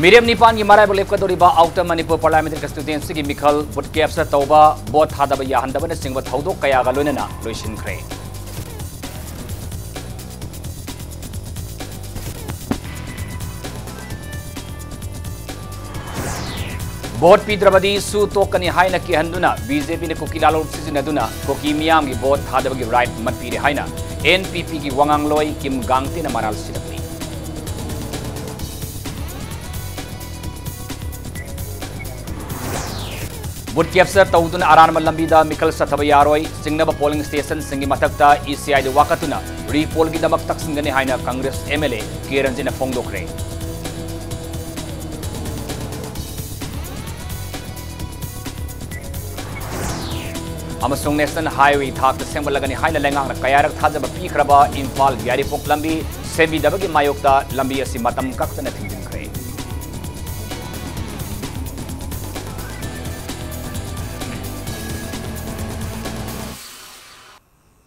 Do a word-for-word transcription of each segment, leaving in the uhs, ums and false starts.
ꯃꯤꯔꯦꯞ ꯅꯤꯄꯥꯟꯒꯤ ꯃꯔꯥꯏꯕꯛ ꯂꯦꯞꯀꯗꯧꯔꯤꯕ Outer Manipur Parliamentary Constituencyꯒꯤ ꯃꯤꯈꯜ vote capture ꯇꯧꯕ, vote ꯊꯥꯗꯕ ꯌꯥꯍꯟꯗꯕꯅꯆꯤꯡꯕ ꯊꯧꯗꯣꯛ ꯀꯌꯥꯒ ꯂꯣꯏꯅꯅ ꯂꯣꯏꯁꯤꯟꯈ꯭ꯔꯦ꯫ Vote ꯄꯤꯗ꯭ꯔꯕꯗꯤ ꯁꯨ ꯇꯣꯛꯀꯅꯤ ꯍꯥꯏꯅ ꯀꯤꯍꯟꯗꯨꯅ BJPꯅ ꯀꯨꯀꯤ ꯂꯥꯂꯣꯡ ꯁꯤꯖꯤꯟꯅꯗꯨꯅ ꯀꯨꯀꯤ ꯃꯤꯌꯥꯝꯒꯤ vote ꯊꯥꯗꯕꯒꯤ right ꯃꯠꯄꯤꯔꯦ ꯍꯥꯏꯅ NPPꯒꯤ ꯋꯥꯉꯥꯡꯂꯣꯏ ꯀꯤꯝ ꯒꯥꯡꯇꯦꯅ ꯃꯔꯥꯜ ꯁꯤꯔꯛꯂꯤ꯫ Vote capture ꯇꯧꯗꯨꯅ ꯑꯔꯥꯟꯕ ꯂꯝꯕꯤꯗ ꯃꯤꯈꯜ ꯆꯠꯊꯕ ꯌꯥꯔꯣꯏ, ꯆꯤꯡꯅꯕ polling stationꯁꯤꯡꯒꯤ ꯃꯊꯛꯇ ECIꯗ ꯋꯥꯀꯠꯇꯨꯅ repollꯒꯤꯗꯃꯛ ꯇꯛꯁꯤꯟꯒꯅꯤ ꯍꯥꯏꯅ Congress MLA ꯀꯦ ꯔꯟꯖꯤꯠꯅ ꯐꯣꯡꯗꯣꯛꯈ꯭ꯔꯦ꯫ ꯑꯃꯁꯨꯡ National Highway ꯊꯥꯛꯇ ꯁꯦꯝꯒꯠꯂꯒꯅꯤ ꯍꯥꯏꯅ ꯂꯩꯉꯥꯛꯅ ꯀꯌꯥꯔꯛ ꯊꯥꯖꯕ ꯄꯤꯈ꯭ꯔꯕ ꯏꯝꯐꯥꯜ ꯌꯥꯏꯔꯤꯄꯣꯛ ꯂꯝꯕꯤ ꯁꯦꯝꯕꯤꯗꯕꯒꯤ ꯃꯥꯌꯣꯛꯇ ꯂꯝꯕꯤ ꯑꯁꯤ ꯃꯇꯝ ꯀꯛꯇꯅ ꯊꯤꯡꯖꯤꯟꯈ꯭ꯔꯦ꯫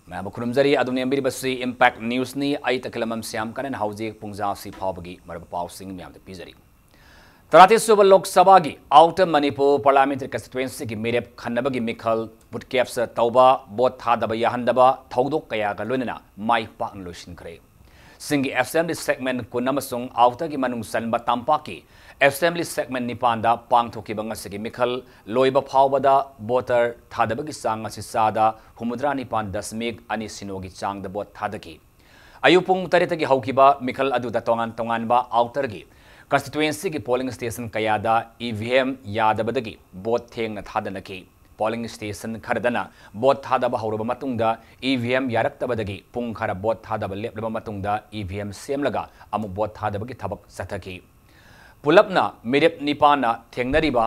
ꯃꯌꯥꯝꯕꯨ ꯈꯨꯔꯨꯝꯖꯔꯤ꯫ ꯑꯗꯨꯝ ꯌꯦꯡꯕꯤꯔꯤꯕꯁꯤ Impact Newsꯅꯤ꯫ ꯑꯩ ꯇꯈꯦꯂꯝꯕꯝ ꯁ꯭ꯌꯥꯝ ꯀꯔꯟ꯫ ꯍꯧꯖꯤꯛ ꯄꯨꯡꯖꯥꯁꯤ ꯐꯥꯎꯕꯒꯤ ꯃꯔꯨꯞ ꯄꯥꯎꯁꯤꯡ ꯃꯌꯥꯝꯗ ꯄꯤꯖꯔꯤ꯫ ꯇꯔꯥꯇꯔꯦꯠ ꯁꯨꯕ ꯂꯣꯛ ꯁꯚꯥꯒꯤ Outer Manipur Parliamentary Constituencyꯒꯤ ꯃꯤꯔꯦꯞ ꯈꯟꯅꯕꯒꯤ ꯃꯤꯈꯜ, vote capture ꯇꯧꯕ, vote ꯊꯥꯗꯕ ꯌꯥꯍꯟꯗꯕ ꯊꯧꯗꯣꯛ ꯀꯌꯥꯒ ꯂꯣꯏꯅꯅ ꯃꯥꯏ ꯄꯥꯛꯅ ꯂꯣꯏꯁꯤꯟꯈ꯭ꯔꯦ꯫ ꯁꯤꯡꯒꯤ Assembly segment ꯀꯨꯟ ꯑꯃꯁꯨꯡ Outerꯒꯤ ꯃꯅꯨꯡ ꯆꯟꯕ ꯇꯝꯄꯥꯛꯀꯤ Assembly segment ꯅꯤꯄꯥꯟꯗ ꯄꯥꯡꯊꯣꯛꯈꯤꯕ ꯉꯁꯤꯒꯤ ꯃꯤꯈꯜ ꯂꯣꯏꯕ ꯐꯥꯎꯕꯗ voter ꯊꯥꯗꯕꯒꯤ ꯆꯥꯡ ꯑꯁꯤ ꯆꯥꯗ ꯍꯨꯝꯐꯨꯇꯔꯥ ꯅꯤꯄꯥꯟ ꯗꯁꯃꯤꯛ ꯑꯅꯤ ꯁꯤꯅꯣꯒꯤ ꯆꯥꯡꯗ vote ꯊꯥꯗꯈꯤ꯫ ꯑꯌꯨꯛ ꯄꯨꯡ ꯇꯔꯦꯠꯇꯒꯤ ꯍꯧꯈꯤꯕ ꯃꯤꯈꯜ ꯑꯗꯨꯗ ꯇꯣꯉꯥꯟ ꯇꯣꯉꯥꯟꯕ Outerꯒꯤ constituencyꯒꯤ polling station ꯀꯌꯥꯗ EVM ꯌꯥꯗꯕꯗꯒꯤ vote ꯊꯦꯡꯅ ꯊꯥꯗꯅꯈꯤ꯫ Polling station ꯈꯔꯗꯅ vote ꯊꯥꯗꯕ ꯍꯧꯔꯕ ꯃꯇꯨꯡꯗ EVM ꯌꯥꯔꯛꯇꯕꯗꯒꯤ ꯄꯨꯡ ꯈꯔ vote ꯊꯥꯗꯕ ꯂꯦꯞꯂꯕ ꯃꯇꯨꯡꯗ EVM ꯁꯦꯝꯂꯒ ꯑꯃꯨꯛ vote ꯊꯥꯗꯕꯒꯤ ꯊꯕꯛ ꯆꯠꯊꯈꯤ꯫ ꯄꯨꯂꯞꯅ ꯃꯤꯔꯦꯞ ꯅꯤꯄꯥꯟꯅ ꯊꯦꯡꯅꯔꯤꯕ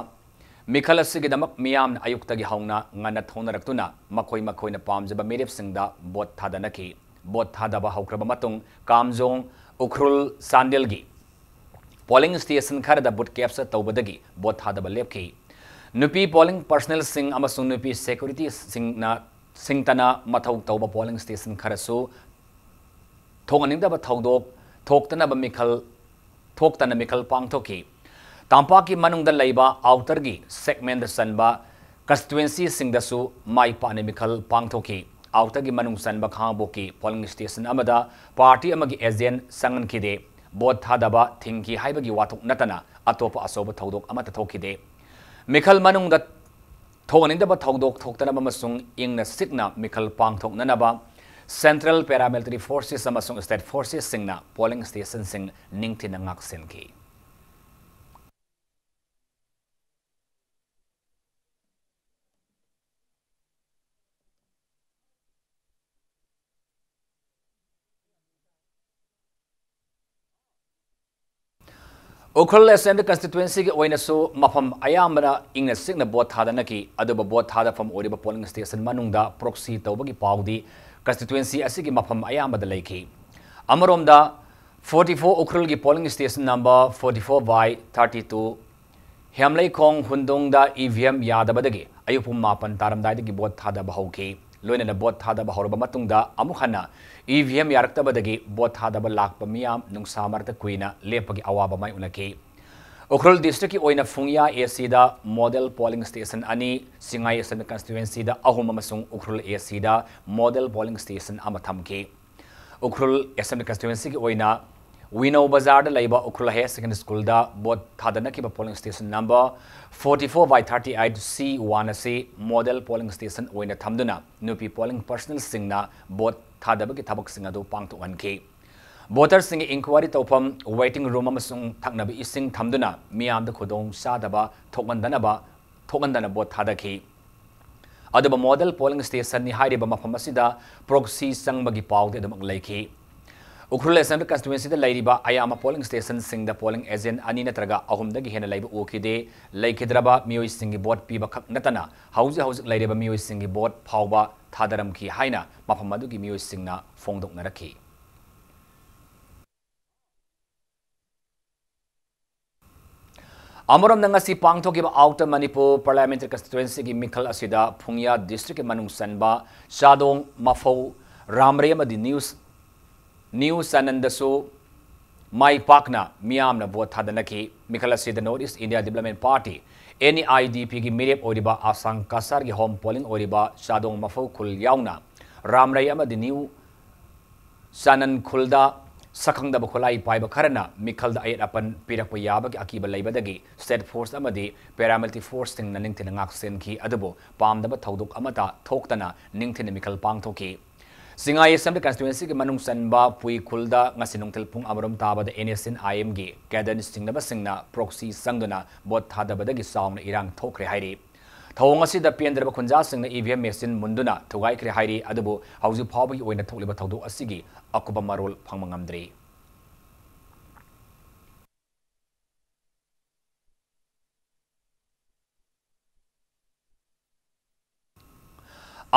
ꯃꯤꯈꯜ ꯑꯁꯤꯒꯤꯗꯃꯛ ꯃꯤꯌꯥꯝꯅ ꯑꯌꯨꯛꯇꯒꯤ ꯍꯧꯅ ꯉꯟꯅ ꯊꯣꯡꯅꯔꯛꯇꯨꯅ ꯃꯈꯣꯏ ꯃꯈꯣꯏꯅ ꯄꯥꯝꯖꯕ ꯃꯤꯔꯦꯞꯁꯤꯡꯗ vote ꯊꯥꯗꯅꯈꯤ꯫ Vote ꯊꯥꯗꯕ ꯍꯧꯈ꯭ꯔꯕ ꯃꯇꯨꯡ ꯀꯥꯝꯖꯣꯡ, ꯎꯈ꯭ꯔꯨꯜ, ꯆꯥꯟꯗꯦꯜꯒꯤ polling station ꯈꯔꯗ vote capture ꯇꯧꯕꯗꯒꯤ vote ꯊꯥꯗꯕ ꯂꯦꯞꯈꯤ꯫ ꯅꯨꯄꯤ polling personnelꯁꯤꯡ ꯑꯃꯁꯨꯡ ꯅꯨꯄꯤ securityꯁꯤꯡꯅ ꯁꯤꯡꯇꯅ ꯃꯊꯧ ꯇꯧꯕ polling station ꯈꯔꯁꯨ ꯊꯣꯛꯍꯟꯅꯤꯡꯗꯕ ꯊꯧꯗꯣꯛ ꯊꯣꯛꯇꯅꯕ ꯃꯤꯈꯜ ꯊꯣꯛꯇꯅ ꯃꯤꯈꯜ ꯄꯥꯡꯊꯣꯛꯈꯤ꯫ ꯇꯝꯄꯥꯛꯀꯤ ꯃꯅꯨꯡꯗ ꯂꯩꯕ outerꯒꯤ segmentꯇ ꯆꯟꯕ constituencyꯁꯤꯡꯗꯁꯨ ꯃꯥꯏ ꯄꯥꯛꯅ ꯃꯤꯈꯜ ꯄꯥꯡꯊꯣꯛꯈꯤ꯫ Outerꯒꯤ ꯃꯅꯨꯡ ꯆꯟꯕ ꯈꯥꯉꯕꯣꯛꯀꯤ polling station ꯑꯃꯗ party ꯑꯃꯒꯤ agent ꯆꯪꯍꯟꯈꯤꯗꯦ, vote ꯊꯥꯗꯕ ꯊꯤꯡꯈꯤ ꯍꯥꯏꯕꯒꯤ ꯋꯥꯊꯣꯛ ꯅꯠꯇꯅ ꯑꯇꯣꯞꯄ ꯑꯆꯧꯕ ꯊꯧꯗꯣꯛ ꯑꯃꯠꯇ ꯊꯣꯛꯈꯤꯗꯦ꯫ ꯃꯤꯈꯜ ꯃꯅꯨꯡꯗ ꯊꯣꯛꯍꯟꯅꯤꯡꯗꯕ ꯊꯧꯗꯣꯛ ꯊꯣꯛꯇꯅꯕ ꯑꯃꯁꯨꯡ ꯏꯪꯅ ꯆꯤꯛꯅ ꯃꯤꯈꯜ ꯄꯥꯡꯊꯣꯛꯅꯅꯕ Central Paramilitary Forces ꯑꯃꯁꯨꯡ State Forcesꯁꯤꯡꯅ polling stationꯁꯤꯡ ꯅꯤꯡꯊꯤꯅ ꯉꯥꯛꯁꯦꯟꯈꯤ꯫ ꯎꯈ꯭ꯔꯨꯜ Assembly Constituencyꯒꯤ ꯑꯣꯏꯅꯁꯨ ꯃꯐꯝ ꯑꯌꯥꯝꯕꯅ ꯏꯪꯅ ꯆꯤꯛꯅ vote ꯊꯥꯗꯅꯈꯤ꯫ ꯑꯗꯨꯕꯨ vote ꯊꯥꯗꯐꯝ ꯑꯣꯏꯔꯤꯕ polling station ꯃꯅꯨꯡꯗ proxy ꯇꯧꯕꯒꯤ ꯄꯥꯎꯗꯤ constituency ꯑꯁꯤꯒꯤ ꯃꯐꯝ ꯑꯌꯥꯝꯕꯗ ꯂꯩꯈꯤ꯫ ꯑꯃꯔꯣꯝꯗ, forty four ꯎꯈ꯭ꯔꯨꯜꯒꯤ polling station number forty four by thirty two ꯍꯤꯌꯥꯝꯂꯩꯈꯣꯡ ꯍꯨꯟꯗꯣꯡꯗ E V M ꯌꯥꯗꯕꯗꯒꯤ ꯑꯌꯨꯛ ꯄꯨꯡ ꯃꯥꯄꯟ ꯇꯥꯔꯝꯗꯥꯏꯗꯒꯤ vote ꯊꯥꯗꯕ ꯍꯧꯈꯤ꯫ ꯂꯣꯏꯅꯅ vote ꯊꯥꯗꯕ ꯍꯧꯔꯕ ꯃꯇꯨꯡꯗ ꯑꯃꯨꯛ ꯍꯟꯅ E V M ꯌꯥꯔꯛꯇꯕꯗꯒꯤ vote ꯊꯥꯗꯕ ꯂꯥꯛꯄ ꯃꯤꯌꯥꯝ ꯅꯨꯡꯁꯥ ꯃꯔꯛꯇ ꯀꯨꯏꯅ ꯂꯦꯞꯄꯒꯤ ꯑꯋꯥꯕ ꯃꯥꯌꯣꯛꯅꯈꯤ꯫ ꯎꯈ꯭ꯔꯨꯜ districtꯀꯤ ꯑꯣꯏꯅ ꯐꯨꯡꯌꯥ ACꯗ model polling station ꯑꯅꯤ, ꯁꯤꯡꯉꯥꯏ Assembly Constituencyꯗ ꯑꯍꯨꯝ ꯑꯃꯁꯨꯡ ꯎꯈ꯭ꯔꯨꯜ ACꯗ model polling station ꯑꯃ ꯊꯝꯈꯤ꯫ ꯎꯈ꯭ꯔꯨꯜ Assembly Constituencyꯒꯤ ꯑꯣꯏꯅ ꯋꯤꯅꯧ ꯕꯖꯥꯔꯗ ꯂꯩꯕ Ukhrul Higher Secondary Schoolꯗ vote ꯊꯥꯗꯅꯈꯤꯕ polling station number forty four by thirty eight C one ꯑꯁꯤ model polling station ꯑꯣꯏꯅ ꯊꯝꯗꯨꯅ ꯅꯨꯄꯤ polling personnelꯁꯤꯡꯅ vote ꯊꯥꯗꯕꯒꯤ ꯊꯕꯛꯁꯤꯡ ꯑꯗꯨ ꯄꯥꯡꯊꯣꯛꯍꯟꯈꯤ꯫ Voterꯁꯤꯡꯒꯤ inquiry ꯇꯧꯐꯝ, waiting room ꯑꯃꯁꯨꯡ ꯊꯛꯅꯕ ꯏꯁꯤꯡ ꯊꯝꯗꯨꯅ ꯃꯤꯌꯥꯝꯗ ꯈꯨꯗꯣꯡ ꯆꯥꯗꯕ ꯊꯣꯛꯍꯟꯗꯅꯕ, ꯊꯣꯛꯍꯟꯗꯅ vote ꯊꯥꯗꯈꯤ꯫ ꯑꯗꯨꯕꯨ model polling stationꯅꯤ ꯍꯥꯏꯔꯤꯕ ꯃꯐꯝ ꯑꯁꯤꯗ proxy ꯆꯪꯕꯒꯤ ꯄꯥꯎꯗꯤ ꯑꯗꯨꯃꯛ ꯂꯩꯈꯤ꯫ ꯎꯈ꯭ꯔꯨꯜ Assembly Constituencyꯗ ꯂꯩꯔꯤꯕ ꯑꯌꯥꯝꯕ polling stationꯁꯤꯡꯗ polling agent ꯑꯅꯤ ꯅꯠꯇ꯭ꯔꯒ ꯑꯍꯨꯝꯗꯒꯤ ꯍꯦꯟꯅ ꯂꯩꯕ ꯎꯈꯤꯗꯦ꯫ ꯂꯩꯈꯤꯗ꯭ꯔꯕ ꯃꯤꯑꯣꯏꯁꯤꯡꯒꯤ vote ꯄꯤꯕ ꯈꯛ ꯅꯠꯇꯅ ꯍꯧꯖꯤꯛ ꯍꯧꯖꯤꯛ ꯂꯩꯔꯤꯕ ꯃꯤꯑꯣꯏꯁꯤꯡꯒꯤ vote ꯐꯥꯎꯕ ꯊꯥꯗꯔꯝꯈꯤ ꯍꯥꯏꯅ ꯃꯐꯝ ꯑꯗꯨꯒꯤ ꯃꯤꯑꯣꯏꯁꯤꯡꯅ ꯐꯣꯡꯗꯣꯛꯅꯔꯛꯈꯤ꯫ ꯑꯃꯔꯣꯝꯗ, ꯉꯁꯤ ꯄꯥꯡꯊꯣꯛꯈꯤꯕ Outer Manipur Parliamentary Constituencyꯒꯤ ꯃꯤꯈꯜ ꯑꯁꯤꯗ ꯐꯨꯡꯌꯥ districtꯀꯤ ꯃꯅꯨꯡ ꯆꯟꯕ ꯆꯥꯗꯣꯡ, ꯃꯐꯧ, ꯔꯥꯝꯔꯩ ꯑꯃꯗꯤ ꯅ꯭ꯌꯨ, ꯅ꯭ꯌꯨ ꯆꯥꯅꯟꯗꯁꯨ ꯃꯥꯏ ꯄꯥꯛꯅ ꯃꯤꯌꯥꯝꯅ ꯚꯣꯠ ꯊꯥꯗꯅꯈꯤ꯫ ꯃꯤꯈꯜ ꯑꯁꯤꯗ North East India Development Party, N E I D P ꯒꯤ ꯃꯤꯔꯦꯞ ꯑꯣꯏꯔꯤꯕ ꯑꯁꯥꯡ ꯀꯁꯥꯔꯒꯤ ꯍꯣꯝ ꯄꯣꯂꯤꯡ ꯑꯣꯏꯔꯤꯕ ꯆꯥꯗꯣꯡ ꯃꯐꯧ ꯈꯨꯜ ꯌꯥꯎꯅ ꯔꯥꯝꯔꯩ ꯑꯃꯗꯤ ꯅ꯭ꯌꯨ ꯆꯥꯅꯟ ꯈꯨꯜꯗ ꯁꯛꯈꯪꯗꯕ ꯈꯨꯠꯂꯥꯏ ꯄꯥꯏꯕ ꯈꯔꯅ ꯃꯤꯈꯜꯗ ꯑꯌꯦꯠ ꯑꯄꯟ ꯄꯤꯔꯛꯄ ꯌꯥꯕꯒꯤ ꯑꯀꯤꯕ ꯂꯩꯕꯗꯒꯤ state force ꯑꯃꯗꯤ paramilitary force ꯁꯤꯡꯅ ꯅꯤꯡꯊꯤꯅ ꯉꯥꯛꯁꯦꯟꯈꯤ꯫ ꯑꯗꯨꯕꯨ ꯄꯥꯝꯗꯕ ꯊꯧꯗꯣꯛ ꯑꯃꯠꯇ ꯊꯣꯛꯇꯅ ꯅꯤꯡꯊꯤꯅ ꯃꯤꯈꯜ ꯄꯥꯡꯊꯣꯛꯈꯤ꯫ ꯁꯤꯡꯉꯥꯏ Assembly Constituency ꯒꯤ ꯃꯅꯨꯡ ꯆꯟꯕ ꯄꯨꯏ ꯈꯨꯜꯗ ꯉꯁꯤ ꯅꯨꯡꯊꯤꯜ ꯄꯨꯡ ꯑꯃꯔꯣꯝ ꯇꯥꯕꯗ N S C N I M ꯒꯤ cadre ꯆꯤꯡꯅꯕꯁꯤꯡꯅ proxy ꯆꯪꯗꯨꯅ ꯚꯣꯠ ꯊꯥꯗꯕꯗꯒꯤ ꯆꯥꯎꯅ ꯏꯔꯥꯡ ꯊꯣꯛꯈ꯭ꯔꯦ ꯍꯥꯏꯔꯤ꯫ ꯊꯧꯑꯣꯡ ꯑꯁꯤꯗ ꯄꯦꯟꯗ꯭ꯔꯕ ꯈꯨꯟꯖꯥꯁꯤꯡꯅ E V M machine ꯃꯨꯟꯗꯨꯅ ꯊꯨꯒꯥꯏꯈ꯭ꯔꯦ ꯍꯥꯏꯔꯤ꯫ ꯑꯗꯨꯕꯨ ꯍꯧꯖꯤꯛ ꯐꯥꯎꯕꯒꯤ ꯑꯣꯏꯅ ꯊꯣꯛꯂꯤꯕ ꯊꯧꯗꯣꯛ ꯑꯁꯤꯒꯤ ꯑꯀꯨꯞꯄ ꯃꯔꯣꯜ ꯐꯪꯕ ꯉꯝꯗ꯭ꯔꯤ꯫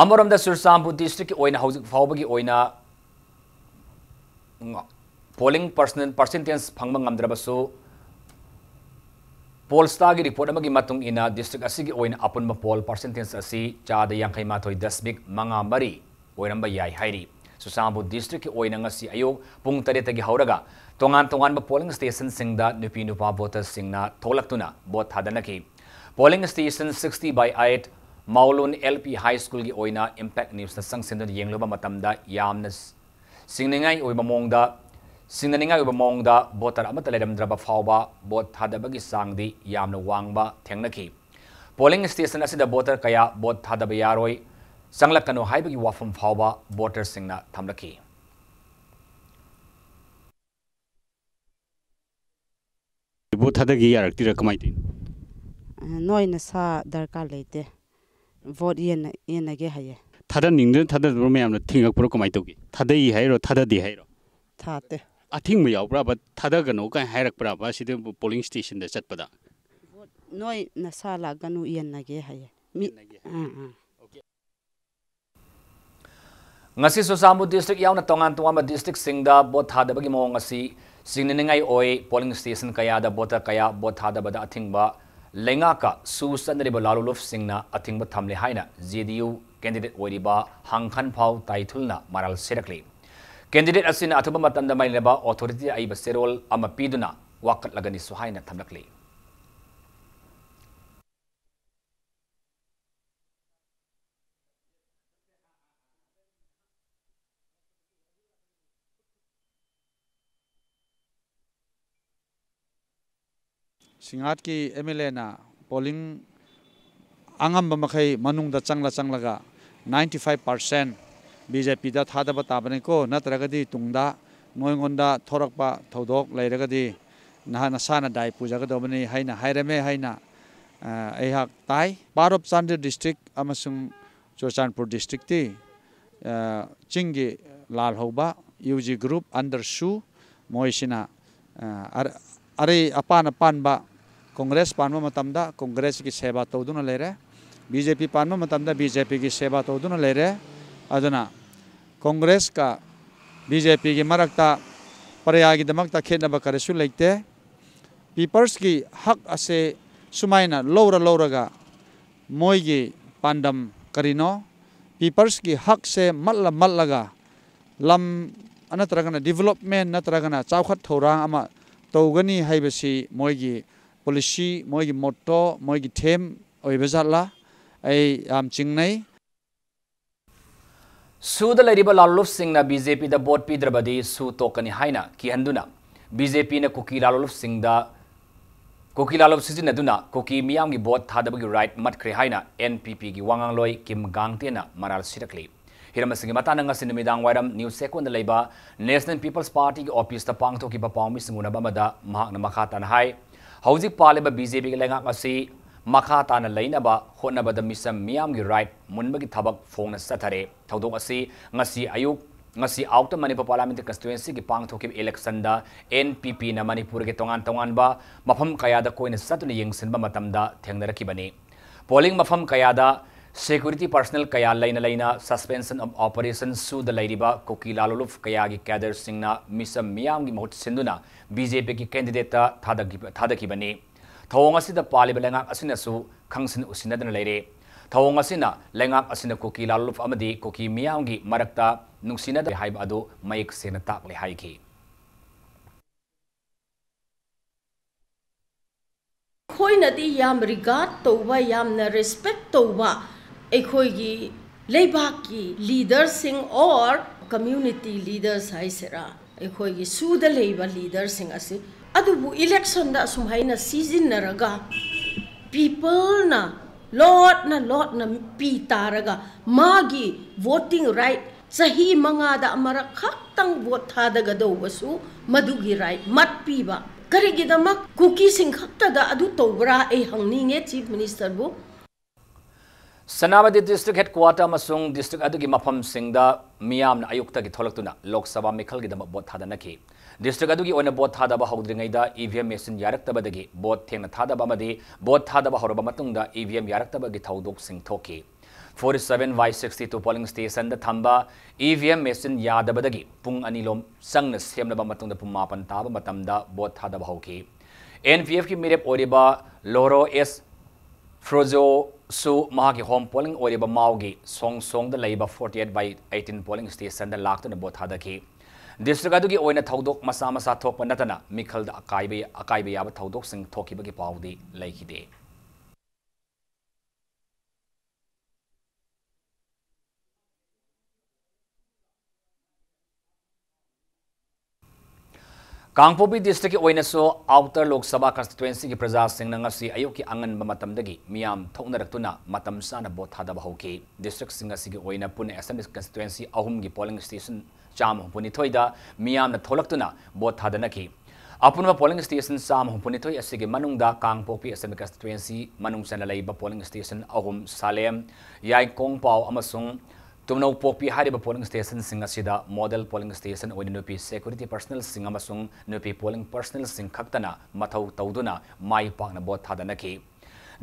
ꯑꯃꯔꯣꯝꯗ ꯆꯨꯔꯆꯥꯟꯄꯨꯔ district ꯀꯤ ꯑꯣꯏꯅ ꯍꯧꯖꯤꯛ ꯐꯥꯎꯕꯒꯤ ꯑꯣꯏꯅ polling percent, percentage ꯐꯪꯕ ꯉꯝꯗ꯭ꯔꯕꯁꯨ, Pollsta ꯒꯤ report ꯑꯃꯒꯤ ꯃꯇꯨꯡ ꯏꯟꯅ district ꯑꯁꯤꯒꯤ ꯑꯣꯏꯅ ꯑꯄꯨꯟꯕ poll percentage ꯑꯁꯤ ꯆꯥꯗ ꯌꯥꯡꯈꯩ ꯃꯥꯊꯣꯏ ꯗꯁꯃꯤꯛ ꯃꯉꯥ ꯃꯔꯤ ꯑꯣꯏꯔꯝꯕ ꯌꯥꯏ ꯍꯥꯏꯔꯤ꯫ ꯆꯨꯔꯆꯥꯟꯄꯨꯔ district ꯀꯤ ꯑꯣꯏꯅ ꯉꯁꯤ ꯑꯌꯨꯛ ꯄꯨꯡ ꯇꯔꯦꯠꯇꯒꯤ ꯍꯧꯔꯒ ꯇꯣꯉꯥꯟ ꯇꯣꯉꯥꯟꯕ polling station ꯁꯤꯡꯗ ꯅꯨꯄꯤ ꯅꯨꯄꯥ voter ꯁꯤꯡꯅ ꯊꯣꯛꯂꯛꯇꯨꯅ ꯚꯣꯠ ꯊꯥꯗꯅꯈꯤ꯫ Polling station sixty by eight ꯃꯥꯎꯂꯨꯟ L P High School ꯒꯤ ꯑꯣꯏꯅ Impact News ꯅ ꯆꯪꯁꯤꯟꯗꯨꯅ ꯌꯦꯡꯂꯨꯕ ꯃꯇꯝꯗ ꯌꯥꯝꯅ ꯁꯤꯡꯅꯅꯤꯡꯉꯥꯏ ꯑꯣꯏꯕ ꯃꯑꯣꯡꯗ, ꯁꯤꯡꯅꯅꯤꯡꯉꯥꯏ ꯑꯣꯏꯕ ꯃꯑꯣꯡꯗ voter ꯑꯃꯠꯇ ꯂꯩꯔꯝꯗ꯭ꯔꯕ ꯐꯥꯎꯕ ꯚꯣꯠ ꯊꯥꯗꯕꯒꯤ ꯆꯥꯡꯗꯤ ꯌꯥꯝꯅ ꯋꯥꯡꯕ ꯊꯦꯡꯅꯈꯤ꯫ Polling station ꯑꯁꯤꯗ voter ꯀꯌꯥ ꯚꯣꯠ ꯊꯥꯗꯕ ꯌꯥꯔꯣꯏ, ꯆꯪꯂꯛꯀꯅꯨ ꯍꯥꯏꯕꯒꯤ ꯋꯥꯐꯝ ꯐꯥꯎꯕ voter ꯁꯤꯡꯅ ꯊꯝꯂꯛꯈꯤ꯫ ꯚꯣꯠ ꯊꯥꯗꯒꯦ ꯌꯥꯔꯛꯇ꯭ꯔꯤꯔꯥ ꯀꯃꯥꯏꯅ ꯇꯧꯔꯤꯅꯣ? ꯑ, ꯅꯣꯏ ꯅꯁꯥ ꯗꯔꯀꯥꯔ ꯂꯩꯇꯦ꯫ ꯚꯣꯠ ꯌꯦꯟꯅ-, ꯌꯦꯟꯅꯒꯦ ꯍꯥꯏꯌꯦ꯫ ꯊꯥꯗꯅꯤꯡꯗꯅ ꯊꯥꯗꯗꯕ꯭ꯔꯣ, ꯃꯌꯥꯝꯅ ꯊꯤꯡꯉꯛꯄ꯭ꯔꯣ, ꯀꯃꯥꯏꯅ ꯇꯧꯒꯦ? ꯊꯥꯗꯩ ꯍꯥꯏꯔꯣ, ꯊꯥꯗꯗꯦ ꯍꯥꯏꯔꯣ? ꯊꯥꯗꯦ꯫ ꯑꯊꯤꯡꯕ ꯌꯥꯎꯕ꯭ꯔꯕ? ꯊꯥꯗꯒꯅꯣ ꯀꯥꯏꯅ ꯍꯥꯏꯔꯛꯄ꯭ꯔꯕ ꯁꯤꯗ polling station ꯗ ꯆꯠꯄꯗ? ꯚꯣꯠ ꯅꯣꯏ ꯅꯁꯥ ꯂꯥꯛꯀꯅꯨ, ꯌꯦꯟꯅꯒꯦ ꯍꯥꯏꯌꯦ꯫ ꯃꯤ-, ꯌꯦꯟꯅꯒꯦ ꯍꯥꯏꯌꯦ꯫ ꯑꯥ, ꯑꯥ꯫ ꯉꯁꯤ ꯆꯨꯔꯆꯥꯟꯄꯨꯔ district ꯌꯥꯎꯅ ꯇꯣꯉꯥꯟ ꯇꯣꯉꯥꯟꯕ district ꯁꯤꯡꯗ ꯚꯣꯠ ꯊꯥꯗꯕꯒꯤ ꯃꯑꯣꯡ ꯑꯁꯤ ꯁꯤꯡꯅꯅꯤꯡꯉꯥꯏ ꯑꯣꯏ꯫ Polling station ꯀꯌꯥꯗ voter ꯀꯌꯥ ꯚꯣꯠ ꯊꯥꯗꯕꯗ ꯑꯊꯤꯡꯕ ꯂꯩꯉꯥꯛꯀ ꯁꯨ ꯆꯠꯅꯔꯤꯕ ꯂꯥꯂꯣꯡꯂꯨꯞꯁꯤꯡꯅ ꯑꯊꯤꯡꯕ ꯊꯝꯂꯦ ꯍꯥꯏꯅ J D U candidate ꯑꯣꯏꯔꯤꯕ ꯍꯥꯡꯈꯟꯐꯥꯎ ꯇꯥꯏꯊꯨꯜꯅ ꯃꯔꯥꯜ ꯁꯤꯔꯛꯂꯤ꯫ Candidate ꯑꯁꯤꯅ ꯑꯊꯨꯕ ꯃꯇꯝꯗ ꯃꯥꯏ ꯂꯩꯅꯕ authority ꯑꯏꯕ ꯆꯦꯔꯣꯜ ꯑꯃ ꯄꯤꯗꯨꯅ ꯋꯥꯀꯠꯂꯒꯅꯤꯁꯨ ꯍꯥꯏꯅ ꯊꯝꯂꯛꯂꯤ꯫ ꯁꯤꯡꯍꯥꯠꯀꯤ MLAꯅ polling ꯑꯉꯝꯕ ꯃꯈꯩ ꯃꯅꯨꯡꯗ ꯆꯪꯂ ꯆꯪꯂꯒ ninety five percent BJPꯗ ꯊꯥꯗꯕ ꯇꯥꯕꯅꯤꯀꯣ, ꯅꯠꯇ꯭ꯔꯒꯗꯤ ꯇꯨꯡꯗ ꯅꯣꯏꯉꯣꯟꯗ ꯊꯣꯔꯛꯄ ꯊꯧꯗꯣꯛ ꯂꯩꯔꯒꯗꯤ ꯅꯍꯥꯛ ꯅꯁꯥꯅ ꯗꯥꯏ ꯄꯨꯖꯒꯗꯧꯕꯅꯤ ꯍꯥꯏꯅ ꯍꯥꯏꯔꯝꯃꯦ ꯍꯥꯏꯅ, ꯑ, ꯑꯩꯍꯥꯛ ꯇꯥꯏ꯫ Part of Chandel district ꯑꯃꯁꯨꯡ ꯆꯨꯔꯆꯥꯟꯄꯨꯔ districtꯇꯤ, ꯑ, ꯆꯤꯡꯒꯤ ꯂꯥꯜꯍꯧꯕ UG group under SoO ꯃꯣꯏꯁꯤꯅ, ꯑ, ꯑꯔ-, ꯑꯔꯩ ꯑꯄꯥꯟ ꯑꯄꯥꯟꯕ Congress ꯄꯥꯟꯕ ꯃꯇꯝꯗ Congressꯀꯤ ꯁꯦꯕꯥ ꯇꯧꯗꯨꯅ ꯂꯩꯔꯦ, BJP ꯄꯥꯟꯕ ꯃꯇꯝꯗ BJPꯒꯤ ꯁꯦꯕꯥ ꯇꯧꯗꯨꯅ ꯂꯩꯔꯦ꯫ ꯑꯗꯨꯅ Congressꯀ BJPꯒꯤ ꯃꯔꯛꯇ ꯄ꯭ꯔꯖꯥꯒꯤꯗꯃꯛꯇ ꯈꯦꯠꯅꯕ ꯀꯔꯤꯁꯨ ꯂꯩꯇꯦ꯫ Peopleꯁꯀꯤ ꯍꯛ ꯑꯁꯦ ꯁꯨꯃꯥꯏꯅ ꯂꯧꯔ ꯂꯧꯔꯒ ꯃꯣꯏꯒꯤ ꯄꯥꯟꯗꯝ ꯀꯔꯤꯅꯣ? Peopleꯁꯀꯤ ꯍꯛꯁꯦ ꯃꯠꯂ ꯃꯠꯂꯒ ꯂꯝ ꯅꯠꯇ꯭ꯔꯒꯅ development ꯅꯠꯇ꯭ꯔꯒꯅ ꯆꯥꯎꯈꯠ ꯊꯧꯔꯥꯡ ꯑꯃ ꯇꯧꯒꯅꯤ ꯍꯥꯏꯕꯁꯤ ꯃꯣꯏꯒꯤ policy, ꯃꯣꯏꯒꯤ motto, ꯃꯣꯏꯒꯤ theme ꯑꯣꯏꯕ ꯖꯥꯠꯂꯥ? ꯑꯩ ꯌꯥꯝ ꯆꯤꯡꯅꯩ꯫ SoOꯗ ꯂꯩꯔꯤꯕ ꯂꯥꯂꯣꯂꯨꯞꯁꯤꯡꯅ BJPꯗ vote ꯄꯤꯗ꯭ꯔꯕꯗꯤ SoO ꯇꯣꯛꯀꯅꯤ ꯍꯥꯏꯅ ꯀꯤꯍꯟꯗꯨꯅ BJPꯅ ꯀꯨꯀꯤ ꯂꯥꯂꯣꯂꯨꯞꯁꯤꯡꯗ, ꯀꯨꯀꯤ ꯂꯥꯂꯣꯞ ꯁꯤꯖꯤꯟꯅꯗꯨꯅ ꯀꯨꯀꯤ ꯃꯤꯌꯥꯝꯒꯤ vote ꯊꯥꯗꯕꯒꯤ right ꯃꯠꯈ꯭ꯔꯦ ꯍꯥꯏꯅ NPPꯒꯤ ꯋꯥꯉꯥꯡꯂꯣꯏ ꯀꯤꯝ ꯒꯥꯡꯇꯦꯅ ꯃꯔꯥꯜ ꯁꯤꯔꯛꯂꯤ꯫ ꯍꯤꯔꯝ ꯑꯁꯤꯒꯤ ꯃꯇꯥꯡꯗ ꯉꯁꯤ ꯅꯨꯃꯤꯗꯥꯡ ꯋꯥꯏꯔꯝ News Seconꯗ ꯂꯩꯕ National People's Partyꯒꯤ officeꯇ ꯄꯥꯡꯊꯣꯛꯈꯤꯕ ꯄꯥꯎꯃꯤꯁꯤꯡ ꯎꯅꯕ ꯑꯃꯗ ꯃꯍꯥꯛꯅ ꯃꯈꯥ ꯇꯥꯅ ꯍꯥꯏ, ꯍꯧꯖꯤꯛ ꯄꯥꯜꯂꯤꯕ BJPꯒꯤ ꯂꯩꯉꯥꯛ ꯑꯁꯤ ꯃꯈꯥ ꯇꯥꯅ ꯂꯩꯅꯕ ꯍꯣꯠꯅꯕꯗ ꯃꯤꯆꯝ ꯃꯤꯌꯥꯝꯒꯤ right ꯃꯨꯟꯕꯒꯤ ꯊꯕꯛ ꯐꯣꯡꯅ ꯆꯠꯊꯔꯦ꯫ ꯊꯧꯗꯣꯛ ꯑꯁꯤ ꯉꯁꯤ ꯑꯌꯨꯛ, ꯉꯁꯤ Outer Manipur Parliamentary Constituencyꯒꯤ ꯄꯥꯡꯊꯣꯛꯈꯤꯕ electionꯗ NPPꯅ ꯃꯅꯤꯄꯨꯔꯒꯤ ꯇꯣꯉꯥꯟ ꯇꯣꯉꯥꯟꯕ ꯃꯐꯝ ꯀꯌꯥꯗ ꯀꯣꯏꯅ ꯆꯠꯇꯨꯅ ꯌꯦꯡꯁꯤꯟꯕ ꯃꯇꯝꯗ ꯊꯦꯡꯅꯔꯛꯈꯤꯕꯅꯤ꯫ Polling ꯃꯐꯝ ꯀꯌꯥꯗ security personnel ꯀꯌꯥ ꯂꯩꯅ ꯂꯩꯅ suspension of operation SoOꯗ ꯂꯩꯔꯤꯕ ꯀꯨꯀꯤ ꯂꯥꯂꯣꯂꯨꯞ ꯀꯌꯥꯒꯤ cadreꯁꯤꯡꯅ ꯃꯤꯆꯝ ꯃꯤꯌꯥꯝꯒꯤ ꯃꯍꯨꯠ ꯁꯤꯟꯗꯨꯅ BJPꯒꯤ candidateꯇ ꯊꯥꯗꯈꯤꯕ-, ꯊꯥꯗꯈꯤꯕꯅꯤ꯫ ꯊꯧꯑꯣꯡ ꯑꯁꯤꯗ ꯄꯥꯜꯂꯤꯕ ꯂꯩꯉꯥꯛ ꯑꯁꯤꯅꯁꯨ ꯈꯪꯁꯤꯟ ꯎꯁꯤꯟꯅꯗꯅ ꯂꯩꯔꯦ꯫ ꯊꯧꯑꯣꯡ ꯑꯁꯤꯅ ꯂꯩꯉꯥꯛ ꯑꯁꯤꯅ ꯀꯨꯀꯤ ꯂꯥꯂꯣꯂꯨꯞ ꯑꯃꯗꯤ ꯀꯨꯀꯤ ꯃꯤꯌꯥꯝꯒꯤ ꯃꯔꯛꯇ ꯅꯨꯡꯁꯤꯅꯗꯦ ꯍꯥꯏꯕ ꯑꯗꯨ ꯃꯌꯦꯛ ꯁꯦꯡꯅ ꯇꯥꯛꯂꯦ ꯍꯥꯏꯈꯤ꯫ ꯑꯩꯈꯣꯏꯅꯗꯤ ꯌꯥꯝ regard ꯇꯧꯕ, ꯌꯥꯝꯅ respect ꯇꯧꯕ ꯑꯩꯈꯣꯏꯒꯤ ꯂꯩꯕꯥꯛꯀꯤ leaderꯁꯤꯡ or community leaders ꯍꯥꯏꯁꯤꯔꯥ, ꯑꯩꯈꯣꯏꯒꯤ ꯁꯨꯗ ꯂꯩꯕ leaderꯁꯤꯡ ꯑꯁꯤ, ꯑꯗꯨꯕꯨ electionꯗ ꯑꯁꯨꯝ ꯍꯥꯏꯅ ꯁꯤꯖꯤꯟꯅꯔꯒ, peopleꯅ ꯂꯣꯠꯅ ꯂꯣꯠꯅ ꯄꯤ ꯇꯥꯔꯒ, ꯃꯥꯒꯤ voting right ꯆꯍꯤ ꯃꯉꯥꯗ ꯑꯃꯔꯛ ꯈꯛꯇꯪ vote ꯊꯥꯗꯒꯗꯧꯕꯁꯨ ꯃꯗꯨꯒꯤ right ꯃꯠꯄꯤꯕ꯫ ꯀꯔꯤꯒꯤꯗꯃꯛ ꯀꯨꯀꯤꯁꯤꯡ ꯈꯛꯇꯗ ꯑꯗꯨ ꯇꯧꯕ꯭ꯔꯥ? ꯑꯩ ꯍꯪꯅꯤꯡꯉꯦ Chief Ministerꯕꯨ꯫ ꯁꯦꯅꯥꯄꯇꯤ district headquarter ꯑꯃꯁꯨꯡ district ꯑꯗꯨꯒꯤ ꯃꯐꯝꯁꯤꯡꯗ ꯃꯤꯌꯥꯝꯅ ꯑꯌꯨꯛꯇꯒꯤ ꯊꯣꯛꯂꯛꯇꯨꯅ ꯂꯣꯛ ꯁꯚꯥ ꯃꯤꯈꯜꯒꯤꯗꯃꯛ vote ꯊꯥꯗꯅꯈꯤ꯫ District ꯑꯗꯨꯒꯤ ꯑꯣꯏꯅ vote ꯊꯥꯗꯕ ꯍꯧꯗ꯭ꯔꯤꯉꯩꯗ E V M machine ꯌꯥꯔꯛꯇꯕꯗꯒꯤ vote ꯊꯦꯡꯅ ꯊꯥꯗꯕ ꯑꯃꯗꯤ vote ꯊꯥꯗꯕ ꯍꯧꯔꯕ ꯃꯇꯨꯡꯗ E V M ꯌꯥꯔꯛꯇꯕꯒꯤ ꯊꯧꯗꯣꯛꯁꯤꯡ ꯊꯣꯛꯈꯤ꯫ Forty seven by sixty two polling stationꯗ ꯊꯝꯕ E V M machine ꯌꯥꯗꯕꯗꯒꯤ ꯄꯨꯡ ꯑꯅꯤ ꯂꯣꯝ ꯆꯪꯅ ꯁꯦꯝꯂꯕ ꯃꯇꯨꯡꯗ ꯄꯨꯡ ꯃꯥꯄꯟ ꯇꯥꯕ ꯃꯇꯝꯗ vote ꯊꯥꯗꯕ ꯍꯧꯈꯤ꯫ N P Fꯀꯤ ꯃꯤꯔꯦꯞ ꯑꯣꯏꯔꯤꯕ ꯂꯣꯔꯣ ꯑꯦꯁ ꯐ꯭ꯔꯣꯖꯣꯁꯨ ꯃꯍꯥꯛꯀꯤ home polling ꯑꯣꯏꯔꯤꯕ ꯃꯥꯎꯒꯤ ꯁꯣꯡꯁꯣꯡꯗ ꯂꯩꯕ forty eight by eighteen polling stationꯗ ꯂꯥꯛꯇꯨꯅ vote ꯊꯥꯗꯈꯤ꯫ District ꯑꯗꯨꯒꯤ ꯑꯣꯏꯅ ꯊꯧꯗꯣꯛ ꯃꯁꯥ ꯃꯁꯥ ꯊꯣꯛꯄ ꯅꯠꯇꯅ ꯃꯤꯈꯜꯗ ꯑꯀꯥꯏꯕ, ꯑꯀꯥꯏꯕ ꯌꯥꯕ ꯊꯧꯗꯣꯛꯁꯤꯡ ꯊꯣꯛꯈꯤꯕꯒꯤ ꯄꯥꯎꯗꯤ ꯂꯩꯈꯤꯗꯦ꯫ ꯀꯥꯡꯄꯣꯛꯄꯤ districtꯀꯤ ꯑꯣꯏꯅꯁꯨ Outer Lok Sabha constituencyꯒꯤ ꯄ꯭ꯔꯖꯥꯁꯤꯡꯅ ꯉꯁꯤ ꯑꯌꯨꯛꯀꯤ ꯑꯉꯟꯕ ꯃꯇꯝꯗꯒꯤ ꯃꯤꯌꯥꯝ ꯊꯣꯛꯅꯔꯛꯇꯨꯅ ꯃꯇꯝ ꯆꯥꯅ vote ꯊꯥꯗꯕ ꯍꯧꯈꯤ꯫ Districtꯁꯤꯡ ꯑꯁꯤꯒꯤ ꯑꯣꯏꯅ ꯄꯨꯟꯅ assembly constituency ꯑꯍꯨꯝꯒꯤ polling station ꯆꯥꯝꯃ ꯍꯨꯝꯐꯨ ꯅꯤꯊꯣꯏꯗ ꯃꯤꯌꯥꯝꯅ ꯊꯣꯛꯂꯛꯇꯨꯅ vote ꯊꯥꯗꯅꯈꯤ꯫ ꯑꯄꯨꯟꯕ polling station ꯆꯥꯝꯃ ꯍꯨꯝꯐꯨ ꯅꯤꯊꯣꯏ ꯑꯁꯤꯒꯤ ꯃꯅꯨꯡꯗ ꯀꯥꯡꯄꯣꯛꯄꯤ assembly constituency ꯃꯅꯨꯡ ꯆꯟꯅ ꯂꯩꯕ polling station ꯑꯍꯨꯝ, ꯁꯥꯂꯦꯝ, ꯌꯥꯏꯀꯣꯡꯄꯥꯎ ꯑꯃꯁꯨꯡ ꯇꯨꯝꯅꯧꯄꯣꯛꯄꯤ ꯍꯥꯏꯔꯤꯕ polling stationꯁꯤꯡ ꯑꯁꯤꯗ model polling station ꯑꯣꯏꯅ ꯅꯨꯄꯤ security personnelꯁꯤꯡ ꯑꯃꯁꯨꯡ ꯅꯨꯄꯤ polling personnelꯁꯤꯡ ꯈꯛꯇꯅ ꯃꯊꯧ ꯇꯧꯗꯨꯅ ꯃꯥꯏ ꯄꯥꯛꯅ vote ꯊꯥꯗꯅꯈꯤ꯫